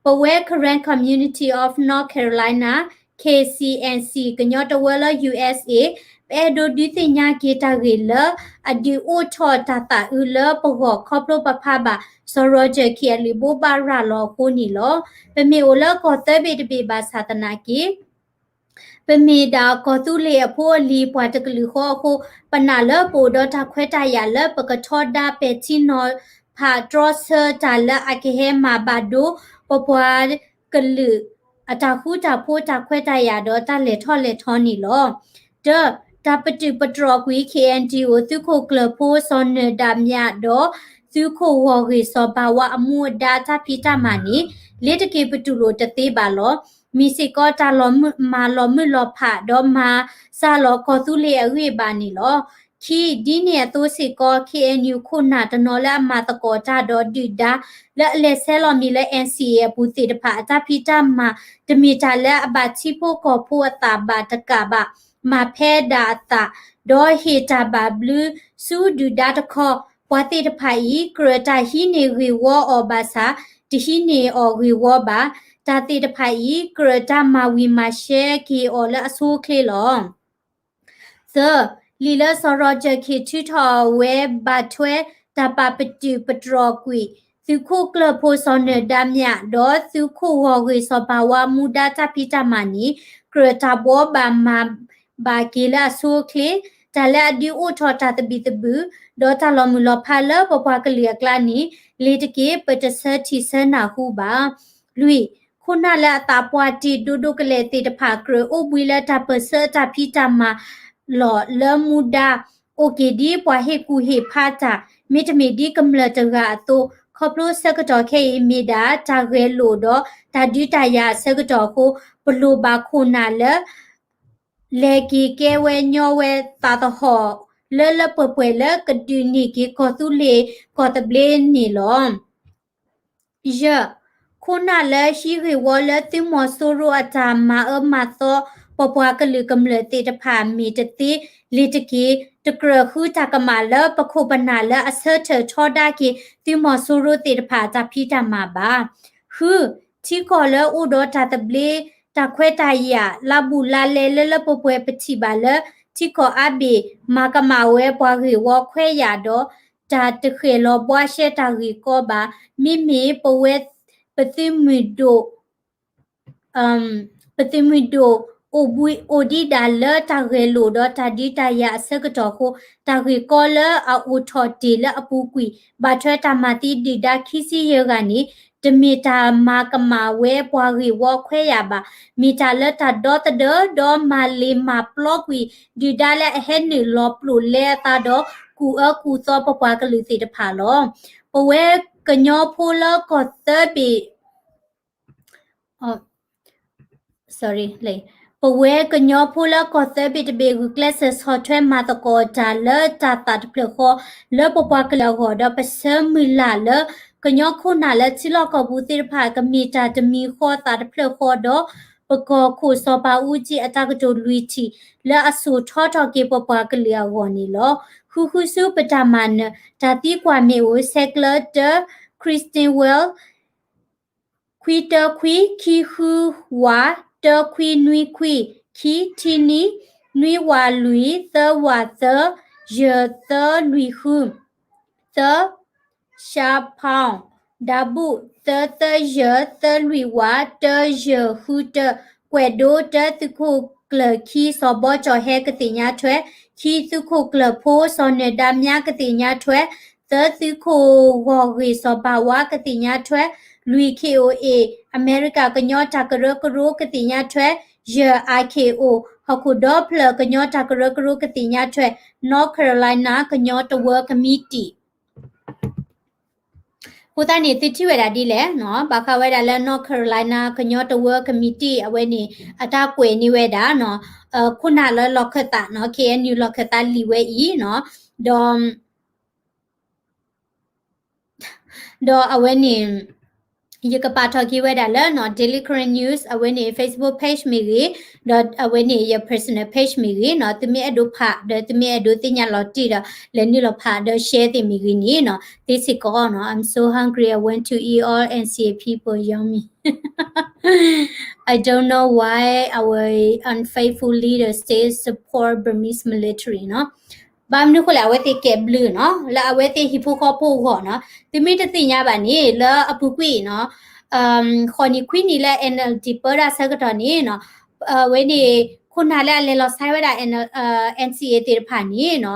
ပဝဲ Karen Community of North Carolina K C N C ကညီတဝၢလၢ U S A ပအဲၣ်ဒိးဒုးသ့ၣ်ညါက့ၤတၢ်ဂ့ၢ်လၢ အဒုးအိၣ်ထီၣ်တၢ်သးအုးလၢပဂီၢ်ခီဖျိပဖးဘၣ် စီၤရီကၢၢ်ခ့ၣ်အလံာ်ဘိးဘၣ်ရၤလီၤအဃိန့ၣ်လီၤ. ပမ့ၢ်အိၣ်လၢကီၢ်သၢဘ့ၣ်တဘ့ၣ်ဘၣ်ဆၣ်သနာ်က့ ပမ့ၢ်ဒၣ်ကီၢ်သူလ့ၤအဖိအလံၤပှၤတကလုာ်ဃီအဃိ ပနာ်လၢပအိၣ်ဒီးတၢ်ခွဲးတၢ်ယာ်လၢပကထီဒါပဲာ်ထံနီၤဖးတြီဆၢတၢ်လၢအကဟဲမၤဘၣ်ဒိ ပပှၤကလုာ် အတၢ်ဃူတၢ်ဖိးတၢ်ခွဲးတၢ်ယာ်ဒီးတၢ်လဲၤထီၣ်လဲၤထီန့ၣ်လီၤ. တၢ တၢ်ပတုာ်ပတြီၤကွံာ် K N D O သုးခိၣ်ကျၢၢ်ဖိစီၤနၢၤဒါမြဒီး သုးခိၣ်ဂီၢ်ဂ့ၢ်စီၤဘၤဝါအမူအဒါတၢ်ဖံးတၢ်မၤန့ၣ် လ့ၤတက့ၤပတူၢ်လိာ်တသ့ဘၣ်လီၤ. မ့ၢ်စ့ၢ်ကီးတၢ်လီၤမုၢ်မၤလီၤမုၢ်လီၤဖးဒီးမၤစှၤလီၤကီၢ်သူလ့ၤအဂံၢ်အဘါန့ၣ်လီၤ. ခံ ဒ်န့ၣ်အသိးစ့ၢ်ကီး K N U ခိၣ်နၢ်တနီၤလၢအမၤသကိးတၢ်ဒီးဒုၣ်ဒါ လၢအလဲၤဆဲးလီၤမံၤလၢ N C A အပူၤသ့ၣ်တဖၣ်အတၢ်ဖံးတၢ်မၤ တမ့ၢ်တၢ်လၢအဘၣ်ထံဖိကီၢ်ဖိအသးဘၣ်တကးဘၣ် မၤဖဲဒၣ်အသး ဒီးဟ့ၣ်တၢ်ဘၣ်ဘျုးဆူဒုၣ်ဒါတခီ ပှၤသ့ၣ်တဖၣ်အံၤ ကြၢးတၢ်ဟံးန့ၢ်ဂ့ၢ်ဝီအီၤဘၣ်ဆၣ် တဟံးန့ၢ်အီၤဂ့ၢ်ဝီဘၣ်. တၢ်သ့ၣ်တဖၣ်အံၤ ကြၢးတၢ်မၤဝံၤမၤရှဲက့ၤအီၤလၢအဆိအချ့လီၤ. သၢ လံာ်လၢစီၤရီကၢၢ်ခ့ၣ်ထုးထီၣ်ဝဲဘၣ်ထွဲ တၢ်ပာ်ပတုာ်ပတြီၤကွံာ် သုးခိၣ်ကျၢၢ်ဖိစီၤနၢၤဒါမြဒီး သုးခိၣ်ဂီၢ်ဂ့ၢ်စီၤဘၤဝါမူဒါတၢ်ဖံးတၢ်မၤန့ၣ် ကြၢးတၢ်ဘှီဘၣ်မၤဘၣ်က့ၤလၢအဆိအချ့ တၢ်လၢအဒုးအိၣ်ထီၣ်တၢ်သဘံၣ်သဘုၣ် ဒီးတၢ်လီၤမုၢ်လီၤဖးလၢပပှၤကလုာ်အကျါန့ၣ် လ့ၤတက့ၤပတဆၢထံၣ်ဆၢနၢ်ဟူဘၣ်. လွံၢ် ခိၣ်နၢ်လၢအသးပှၢ်တ့ၢ်ဒိၣ်ဒိၣ်ကလဲာ်သ့ၣ်တဖၣ် ကြၢးအိၣ်ဘှံးလၢတၢ်ပၢၢ်ဆၢတၢ်ဖံးတၢ်မၤလီၢ်လၢမူဒါ အိၣ်က့ၤဒ်ပှၤဟ့ၣ်ကူၣ်ဟ့ၣ်ဖးတၢ် မ့တမ့ၢ်ဒ်ကမျၢၢ်တဂၤအသိး ခီဖျိဆၢကတီၢ်ခဲအံၤမ့ၢ်ဒၣ် တၢ်ဂဲၤလိာ်ဒီးတၢ်ဒုးတၢ်ယၤအဆၢကတီၢ်အဃိ ပလိၣ်ဘၣ်ခိၣ်နၢ်လၢ လဲၤက့ၤကဲဝဲညီဝဲသးသဟီၣ် လၢလၢပှဲၤပှဲၤလၢကဒုးန့ၢ်က့ၤကီၢ်သူလ့ၤကီၢ်သဘျ့န့ၣ်လီၤ. ယဲၢ် ခိၣ်နၢ်လၢဟံးဂ့ၢ်ဝီလၢသုးမီၤစိရိၤအတၢ်မၤအၢမၤသီ ပပှၤကလုာ်ကမျၢၢ်သ့ၣ်တဖၣ်မ့ၢ်တသ့ လ့ၤတက့ၤ တကြၢးဃုတၢ်ကမၣ်လၢပခိၣ်ပနၢ်လၢအဆၢထၢၣ်ထီဒါက့ၤ သုးမီၤစိရိၤသ့ၣ်တဖၣ်အတၢ်ဖံးတၢ်မၤဘၣ်. ဃု ထံကီၢ်လၢအိၣ်ဒီးတၢ်သဘျ့ တၢ်ခွဲးတၢ်ယာ် လၢဘူးလါလဲလၢလၢပှဲၤပှဲၤပထံၣ်ဘၣ်လၢ ထံကီၢ်အါဘ့ၣ် မၤကမၣ်ဝဲပှၤဂ့ၢ်ဝီခွဲးယာ်ဒီး တၢ်တဃဲၤလီၤဘှါရှဲတၢ်ဂ့ၢ်ကီဘၣ်. မ့မ့ၢ်ပဝဲ ပသုးမုၢ်ဒိၣ် ပသုးမုၢ်ဒိၣ် အိၣ်ဒံးဒၣ်လၢတၢ်ဂဲၤလိာ်ဒီးတၢ်ဒုးတၢ်ယၤအဆၢကတီၢ်အဃိ တၢ်ဂ့ၢ်ကီလၢအအိၣ်ထီၣ်တ့ၢ်လၢအပူၤကွံာ် ဘၣ်ထွဲတၢ်မၤသံဒုၣ်ဒါခံဆံယဲၢ်ဂၤန့ၣ် တမ့ၢ်တၢ်မၤကမၣ်ဝဲပှၤဂ့ၢ်ဝီခွဲးယာ်ဘၣ်. မ့ၢ်တၢ်လၢတၢ်ဒီသဒၢဒီးမၤလ့ၤမၤပျီကွံာ် ဒုၣ်ဒါလၢအဟဲနုာ်လီၤပျိာ်လဲအသးဒီး ကူၣ်အၢကူၣ်သီပပှၤကလုာ်သ့ၣ်တဖၣ်လီၤ. ပဝဲကညီဖိလၢကီၢ်သၢဘ့ၣ် sorry လံ ပဝဲကညီဖိလၢကီၢ်သၢဘ့ၣ်တဘ့ၣ် ဂုာ်ကျဲးစၢးဆီၣ်ထွဲမၤသကိးတၢ်လၢတၢ်သးတဖျၢၣ်ဃီ လၢပပှၤကလုာ်အဂီၢ် ဒီးပဆၢမုၢ်လၢ်လၢ ကညီခိၣ်နၢ်လၢထံလီၢ်ကီၢ်ပူၤသ့ၣ်တဖၣ် ကမ့ၢ်တၢ်တမံၤဃီသးတဖျၢၣ်ဃီဒီး ပကီၢ်ခိၣ်စီၤပၤအူကၠံအတၢ်ကတိၤလွံၢ်ထံၣ် လၢအစိာ်ထီထီၣ်က့ၤပပှၤကလုာ်အဂီၢ်န့ၣ်လီၤ. ဃုဃုဆူပတၢ်မၤနၢၤ တၢ်သံကွၢ်မ့ၣ်အူ ဆဲးကျၢတၢ Christian Well ခွံတၢခွံ ခံဃုဝး တၢခွံနွံခွံ ခံထံနွံ နွံဝးလွံၢ် သၢဝးသၢ ယဲၢ်သၢလွံၢ်ဃု သၢ Sha Pound ဒးဘူၣ် သၢသၢယဲၢ် သၢလွံၢ်ဝး တၢယဲၢ်ဃုတၢ ကွဲးဒိတၢ သုးခိၣ်ကျၢၢ်ခံ စီၤဘီကၠီၣ်ဟဲကသ့ၣ်ညါထွဲ ခံ သုးခိၣ်ကျၢၢ်ဖိ စီၤနၢၤဒါမြါကသ့ၣ်ညါထွဲ သၢ သုးခိၣ်ဂီၢ်ဂ့ၢ်စီၤဘၣ်ဝါကသ့ၣ်ညါထွဲ လွံၢ် K O A အမဲရကၤကညီတၢ်ကရၢကရိကသ့ၣ်ညါထွဲ ယဲၢ် I K O ဟီၣ်ခိၣ်ဒီဖျၢၣ်ကညီတၢ်ကရၢကရိကသ့ၣ်ညါထွဲ North Carolina ကညီတဝၢကမံးတံာ် အဃိသတးန့ၣ် သုထံၣ်ဝဲဒၣ်ဒ်လဲၣ်နီၤ ဘၣ်ဃးဝဲဒၣ်လၢ North Carolina ကညီတဝၢကမံးတံာ် အဝဲန့ၣ် အတၢ်ကွဲးန့ၢ်ဝဲဒၣ်နီၤ ခိၣ်နၢ်လၢလီၢ်ခၢၣ်သးနီၤ K N U လီၢ်ခၢၣ်သးလံာ်ဝဲအံၤနီၤ ဒီး ဒီးအဝဲန့ၣ် ယကပာ်ထီၣ်က့ၤဝဲဒၣ်လၢနီၤ Daily Karen News အဝဲန့ၣ် Facebook page မ့ၢ်ဂ့ၤ, ဒီးအဝဲန့ၣ် ယ personal page မ့ၢ်ဂ့ၤနီၤ သုမ့ၢ်အဲၣ်ဒိးဖး ဒီးသုမ့ၢ်အဲၣ်ဒိးသ့ၣ်ညါလီၤတံၢ်ဒီး လဲၤနုာ်လီၤဖးဒီး share သ့ၣ်မ့ၢ်ဂ့ၤန့ၣ်နီၤ သ့စ့ၢ်ကီးနီၤ I'm so hungry, I want to eat all N C A people, yummy. I don't know why our unfaithful leaders still support Burmese military နီၤ ဘၣ်မနုၤဃိလဲၣ် အဝဲသ့ၣ်ကဲဘျုးနီၤ လၢအဝဲသ့ၣ်ဟံၣ်ဖိဃီဖိအဂီၢ်နီၤ သုမ့ၢ်တသ့ၣ်ညါဘၣ်န့ၣ် လၢအပူၤကွံာ်နီၤ ဃိးနံၣ်ခွံနံၣ်လၢ N L D ပၢတၢ်ဆၢကတီၢ်န့ၣ်နီၤ အဝဲန့ၣ် ခိၣ်နၢ်လၢအလဲၤလီၤဆါဝဲဒၣ် N C A သ့ၣ်တဖၣ်န့ၣ်နီၤ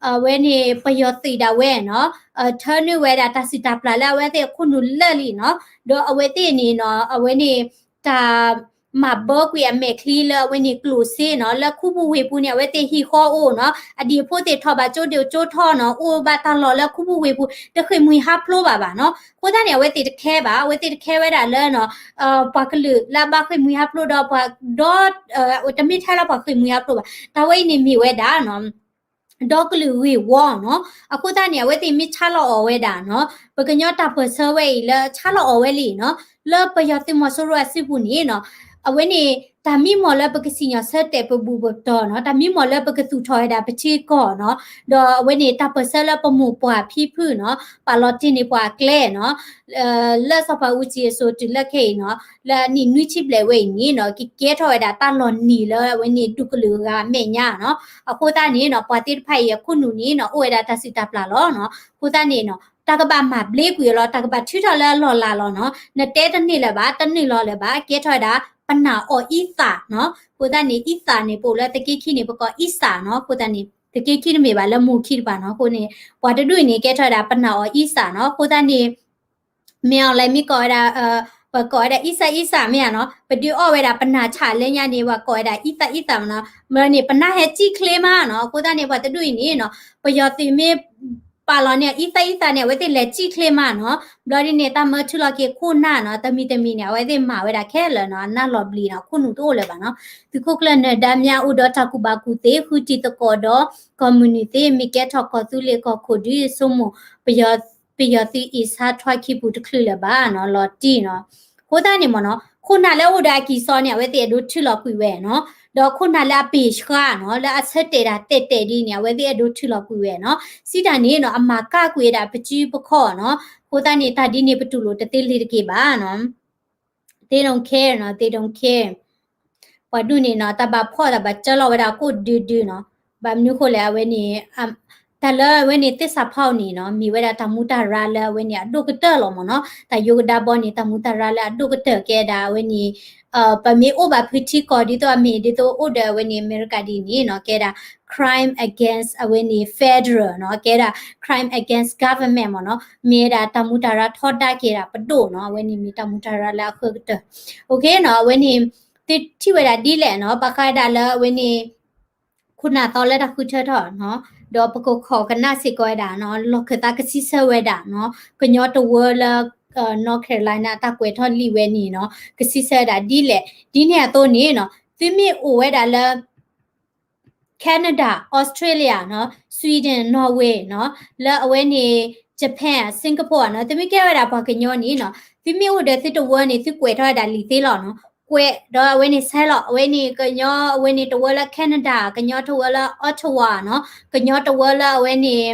အဝဲန့ၣ် ပယီၤသုးဒၣ်ဝဲနီၤ ထၢနုာ်ဝဲဒၣ်တၢ်စူၢ်တၢ်ပျၢ်လၢအဝဲသ့ၣ်အခိၣ်နူာ်လၢာ်လံနီၤ ဒီးအဝဲသ့ၣ်န့ၣ်နီၤ အဝဲန့ၣ် တၢ် မၤဘၢကွံာ်အမဲာ်ချံလၢအဝဲန့ၣ်ကျိၣ်စ့နီၤ လၢခူပူၤဝ့ၢ်ပူၤန့ၣ် အဝဲသ့ၣ်ဟံၣ်ဃီအိၣ်နီၤ အဒံၣ်အဖိသ့ၣ်ထီၣ်ဘၣ်ကၠိဒိၣ်ကၠိထီနီၤ အိၣ်ဘၣ်တၢ်လီၢ်လၢခူပူၤဝ့ၢ်ပူၤ တဃ့ၢ်မှံဟးဖျိးဘၣ်ဘၣ်နီၤ အဃိသတးန့ၣ် အဝဲသ့ၣ်တခဲဘၣ် အဝဲသ့ၣ်တခဲဝဲဒၣ်လၢနီၤ ပှၤကလုာ်လၢအဘၣ်ဃ့ၢ်မှံဟးဖျိးဒီးပှၤဒီး တမ့ၢ်ထဲလၢပှၤဃ့ၢ်မှံဟးဖျိးဘၣ် တၢ်ဝဲအံၤန့ၣ်မ့ၢ်ဝဲဒၣ်နီၤ ဒီကလုာ်ဂ့ၢ်ဝီနီၤ အဃိသတးန့ၣ် အဝဲသ့ၣ်မ့ၢ်ဆါလီၤအီၣ်ဝဲဒၣ်နီၤ ပကညီတၢ်ပၢၢ်ဆၢဝဲအံၤလၢဆါလီၤအီၣ်ဝဲလံနီၤ လၢပယီၤသုးမီၤစိရိၤအစုပူၤန့ၣ်နီၤ အဝဲန့ၣ် တၢ်မံမီၢ်လၢပကစံၣ်ညီၣ်ဆၢတဲာ်ပဘူၣ်ပတီၢ်နီၤ တၢ်မံမီၢ်လၢပကသူၣ်ထီၣ်ဝဲဒၣ်ပထံကီၢ်နီၤ ဒီးအဝဲန့ၣ် တၢ်ပၢၢ်ဆၢလၢပမိၢ်ပှၢ်ဖံဖုနီၤ ပာ်လီၤတ့ၢ်န့ၢ်ပှၤအကျဲနီၤ လၢစီၤပၤအူကၠံအစိၤတုၤလၢခဲအံၤနီၤ လၢအနံၣ်နွံဆံဘျဲၣ်ဝဲအံၤန့ၣ်နီၤ ကကဲထီၣ်ဝဲဒၣ်တၢ်လီၢ်နံၤလၢအဝဲန့ၣ် ဒူကလုာ်ဂၤအမဲာ်ညါနီၤ အဃိသတးန့ၣ်နီၤ ပှၤသ့ၣ်တဖၣ်အံၤအခိၣ်နူာ်န့ၣ်နီၤ အိၣ်ဝဲဒၣ်တၢ်စုၣ်တၢ်ပျၢ်လီၤနီၤ အဃိသတးန့ၣ်နီၤ တၢ်ကဘၣ်မၤဘျ့ကွံာ်အီၤလီၤ တၢ်ကဘၣ်ထုးထီၣ်လၢအလီၢ်လၤလီၤနီၤ နတဲတန့ၢ်လၢၤဘၣ် တန့ၢ်လီၤလၢၤဘၣ် ကဲထီၣ်ဝဲဒၣ် ပနၢ်အီၣ်အံသၣ်နီၤ အဃိသတးန့ၣ် အံသၣ်န့ၣ် ပအိၣ်လၢသုးက့ခံန့ၣ် ပကိးအံသၣ်နီၤ အဃိသတးန့ၣ် သုးက့ခံတမ့ၢ်ဘၣ်လၢမိၢ်ခံတပၤနီၤ အဃိန့ၣ် ပှၤတဒူၣ်အံၤန့ၣ် ကဲထီၣ်ဝဲဒၣ်ပနၢ်အီၣ်အံသၣ်နီၤ အဃိသတးန့ၣ် မ့ၢ်အီၤလဲၣ်မ့ၢ်ကိးဝဲဒၣ် ပကိးဝဲဒၣ်အံသၣ်အံသၣ်မ့ၢ်ဧါနီၤ ပဒုးအီၣ်ဝဲဒၣ်ပနၢ်ဆၣ်လၢညါန့ၣ် ပှၤကိးဝဲဒၣ်အံသၣ်အံသၣ်မ့ၢ်နီၤ မ့ၢ်န့ၣ် ပနၢ်ဟဲစံၣ်ချ့မးနီၤ အဃိသတးန့ၣ် ပှၤတဒူၣ်အံၤန့ၣ်နီၤ ပယီၤသုးမ့ၢ်ပာ်လီၤန့ၢ်အံသၣ်အံသၣ်န့ၣ် အဝဲသ့ၣ်လဲၤစံၣ်ချ့မးနီၤ ဘျီဒ်န့ၣ် တၢ်မၢထုးလီၤက့ၤခိၣ်နၢ်နီၤ တမံၤတမံၤန့ၣ် အဝဲသ့ၣ်မၤဝဲဒၣ်ခဲလၢာ်နီၤ အနၢ်လီၤဘျံးနီၤ ခိၣ်နူာ်တအိၣ်လၢၤဘၣ်နီၤ သုးခိၣ်ကျၢၢ်နၢၤဒါမြအိၣ်ဒီးတၢ်ကူၣ်ဘၣ်ကူၣ်သ့ ဃုတံၤသကိးဒီး ကီၢ်မုၢ်နုာ်သ့ မ့ၢ်ကဲထီၣ်ကီၢ်သူလ့ၤကီၢ်ခိၣ်ဒ်ဆိကမိၣ် ပယီၤသုးအ့ၣ်ဆါထွါခံပူၤတချုးလၢၤဘၣ်နီၤ လီၤတံၢ်နီၤ အဃိသတးန့ၣ်မ့ၢ်နီၤ ခိၣ်နၢ်လၢအိၣ်ဒီးအကံၢ်စီန့ၣ် အဝဲသ့ၣ်အဲၣ်ဒိးထုးလီၤကွံာ်ဝဲနီၤ ဒီးခိၣ်နၢ်လၢအပ့ၢ်ဆှါနီၤ လၢအဆၢတဲာ်ဒၣ်တဲာ်တဲာ်ဒ်န့ၣ် အဝဲသ့ၣ်အဲၣ်ဒိးထုးလီၤကွံာ်ဝဲနီၤ စံးတၢ်န့ၣ်နီၤ အမၤကၣ်ကွံာ်ဝဲဒၣ်ပစုပခီၣ်နီၤ အဃိသတးန့ၣ် တၢ်ဒ်န့ၣ် ပတူၢ်လိာ်တသ့လ့ၤတက့ၢ်ဘၣ်နီၤ They don't care နီၤ they don't care ပှၤဒူၣ်န့ၣ်နီၤ တၢ်ဘၣ်ဖီၣ်တၢ်ဘၣ်စၢလီၤဝဲဒၣ်ကိၣ်ဒုဒုနီၤ ဘၣ်မနုၤဃိလဲၣ် အဝဲန့ၣ် တၢ်လၢအဝဲန့ၣ်သစ္စာဖောက်န့ၣ်နီၤ မ့ၢ်ဝဲဒၣ်တၢ်မူတၢ်ရၢလၢအဝဲန့ၣ် အဒိၣ်ကတၢၢ်လီၤမ့ၢ်နီၤ တၢ်ယိကဒါဘီန့ၣ် တၢ်မူတၢ်ရၢလၢအဒိၣ်ကတၢၢ်ကဲဒၣ်အဝဲန့ၣ် ပမ့ၢ်အိၣ်ဘၣ်ဖုထံကီၢ်ဒ်သိးအမ့ၢ်ဒ်သိးအိၣ်ဒီးအဝဲန့ၣ် အမဲရကၤဒ်န့ၣ်နီၤ ကဲဒၣ် crime against အဝဲန့ၣ် federal နီၤ ကဲဒၣ် crime against government မ့ၢ်နီၤ မ့ၢ်ဝဲဒၣ်တၢ်မူတၢ်ရၢထီဒါက့ၤဒၣ်ပဒိၣ်နီၤ အဝဲန့ၣ်မ့ၢ်တၢ်မူတၢ်ရၢလၢအဃၢကတၢၢ် okay နီၤ အဝဲန့ၣ် သုထံၣ်ဝဲဒၣ်ဒ်လဲၣ်နီၤ ဘၣ်ဃးဒၣ်လၢအဝဲန့ၣ် ခိၣ်နၢ်သီလၢတၢ်ဃုထၢထီၣ်နီၤ ဒီးပကခိးကနၣ်စ့ၢ်ကီးဝဲဒၣ်နီၤ လီၢ်ခၢၣ်သးကဆံဆၢဝဲဒၣ်နီၤ ကညီတဝၢလၢ North Carolina တၢ်ကွဲးထီၣ်လံာ်ဝဲန့ၣ်နီၤ ကဆံဆၢဝဲဒၣ်ဒ်လဲၣ် ဒ်န့ၣ်အသိးန့ၣ်နီၤ သုမ့ၢ်အိၣ်ဝဲဒၣ်လၢ Canada, Australia နီၤ, Sweden, Norway နီၤ, လၢအဝဲန့ၣ် Japan, Singapore နီၤ, သုမ့ၢ်ကဲဝဲဒၣ်ပှၤကညီန့ၣ်နီၤ, သုမ့ၢ်အိၣ်ဒီးသုတဝၢန့ၣ် သုကွဲးထီၣ်ဝဲဒၣ်လံာ်သ့လီၤနီၤ, ကွဲးဒီးအဝဲန့ၣ်ဆဲးလီၤ, အဝဲန့ၣ်ကညီ အဝဲန့ၣ်တဝၢလၢ Canada, ကညီတဝၢလၢ Ottawa နီၤ, ကညီတဝၢလၢအဝဲန့ၣ်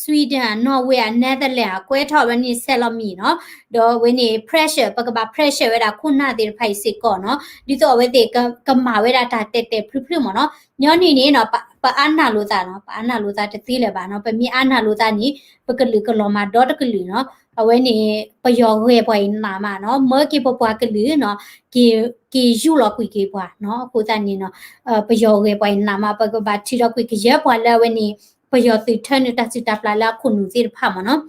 Sweden, Norway, Netherlands ကွဲးထီၣ်ဝဲန့ၣ်ဆဲးလီၤမံၤနီၤ, ဒီးအဝဲန့ၣ် pressure ပကဘၣ် pressure ဝဲဒၣ်ခိၣ်နၢ်သ့ၣ်တဖၣ်အံၤစ့ၢ်ကီးနီၤ, ဒ်သိးအဝဲသ့ၣ်ကမၤဝဲဒၣ်တၢ်တဲာ်တဲာ်ဖျုးဖျုးမ့ၢ်နီၤ, ညီနုၢ်န့ၣ်နီၤ, ပ ပအါနာ်လိာ်သးနီၤ, ပအါနာ်လိာ်သးတသ့လၢၤဘၣ်နီၤ, ပမ့ၢ်အါနာ်လိာ်သးန့ၣ် ပကလုာ်ကလီၤမၤဒီတကလုာ်နီၤ, အဝဲန့ၣ် ပယီၤဂဲၤပှၤအံၤနးမးနီၤ, မၢက့ၤပပှၤကလုာ်နီၤ, က့ၤ က့ၤယူၢ်လီၤကွံာ်က့ၤပှၤနီၤ, အဃိသတးန့ၣ်နီၤ, ပယီၤဂဲၤပှၤအံၤနးမး, ပကဘၣ်ထုးထီၣ်ကွံာ်ကယဲၢ်ပှၤလၢအဝဲန့ၣ် ပယီၤသုးထၢနုာ်တၢ်စုၣ်တၢ်ပျၢ်လၢအခိၣ်နူာ်သ့ၣ်တဖၣ်မ့ၢ်နီၤ,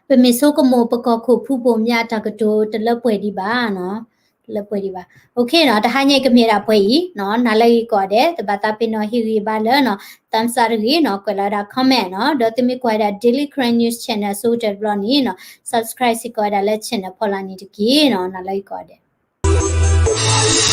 ပမ့ၢ်ဆိကမိၣ်ပကီၢ်ခိၣ်ဖုဘိၣ်မၠးအတၢ်ကတိၤတလၢပှဲၤဒံးဘၣ်နီၤ, တလၢပှဲၤဒံးဘၣ်, OK နီၤ, တဟါညါအံၤကမ့ၢ်ဒၣ်ပှဲၤအံၤနီၤ, နၤလၢဂ့ၤကိးဂၤဒဲး, တဘၣ်သးပ့ၤနီၣ်ဟ့ၣ်ဂံၢ်ဘါလၢနီၤ, thumbs up တဂ့ၤနီၤ, ကွဲးလီၤဝဲဒၣ် comment နီၤ, ဒီးသုမ့ၢ်ကွၢ်ဝဲဒၣ် Daily Karen News Channel အဆိကတၢၢ်တဘျီန့ၣ်နီၤ, subscribe စ့ၢ်ကီးဝဲဒၣ်လၢ channel ဖီလာ်န့ၣ်တက့ၢ်နီၤ, နၤလၢဂ့ၤကိးဂၤဒဲး.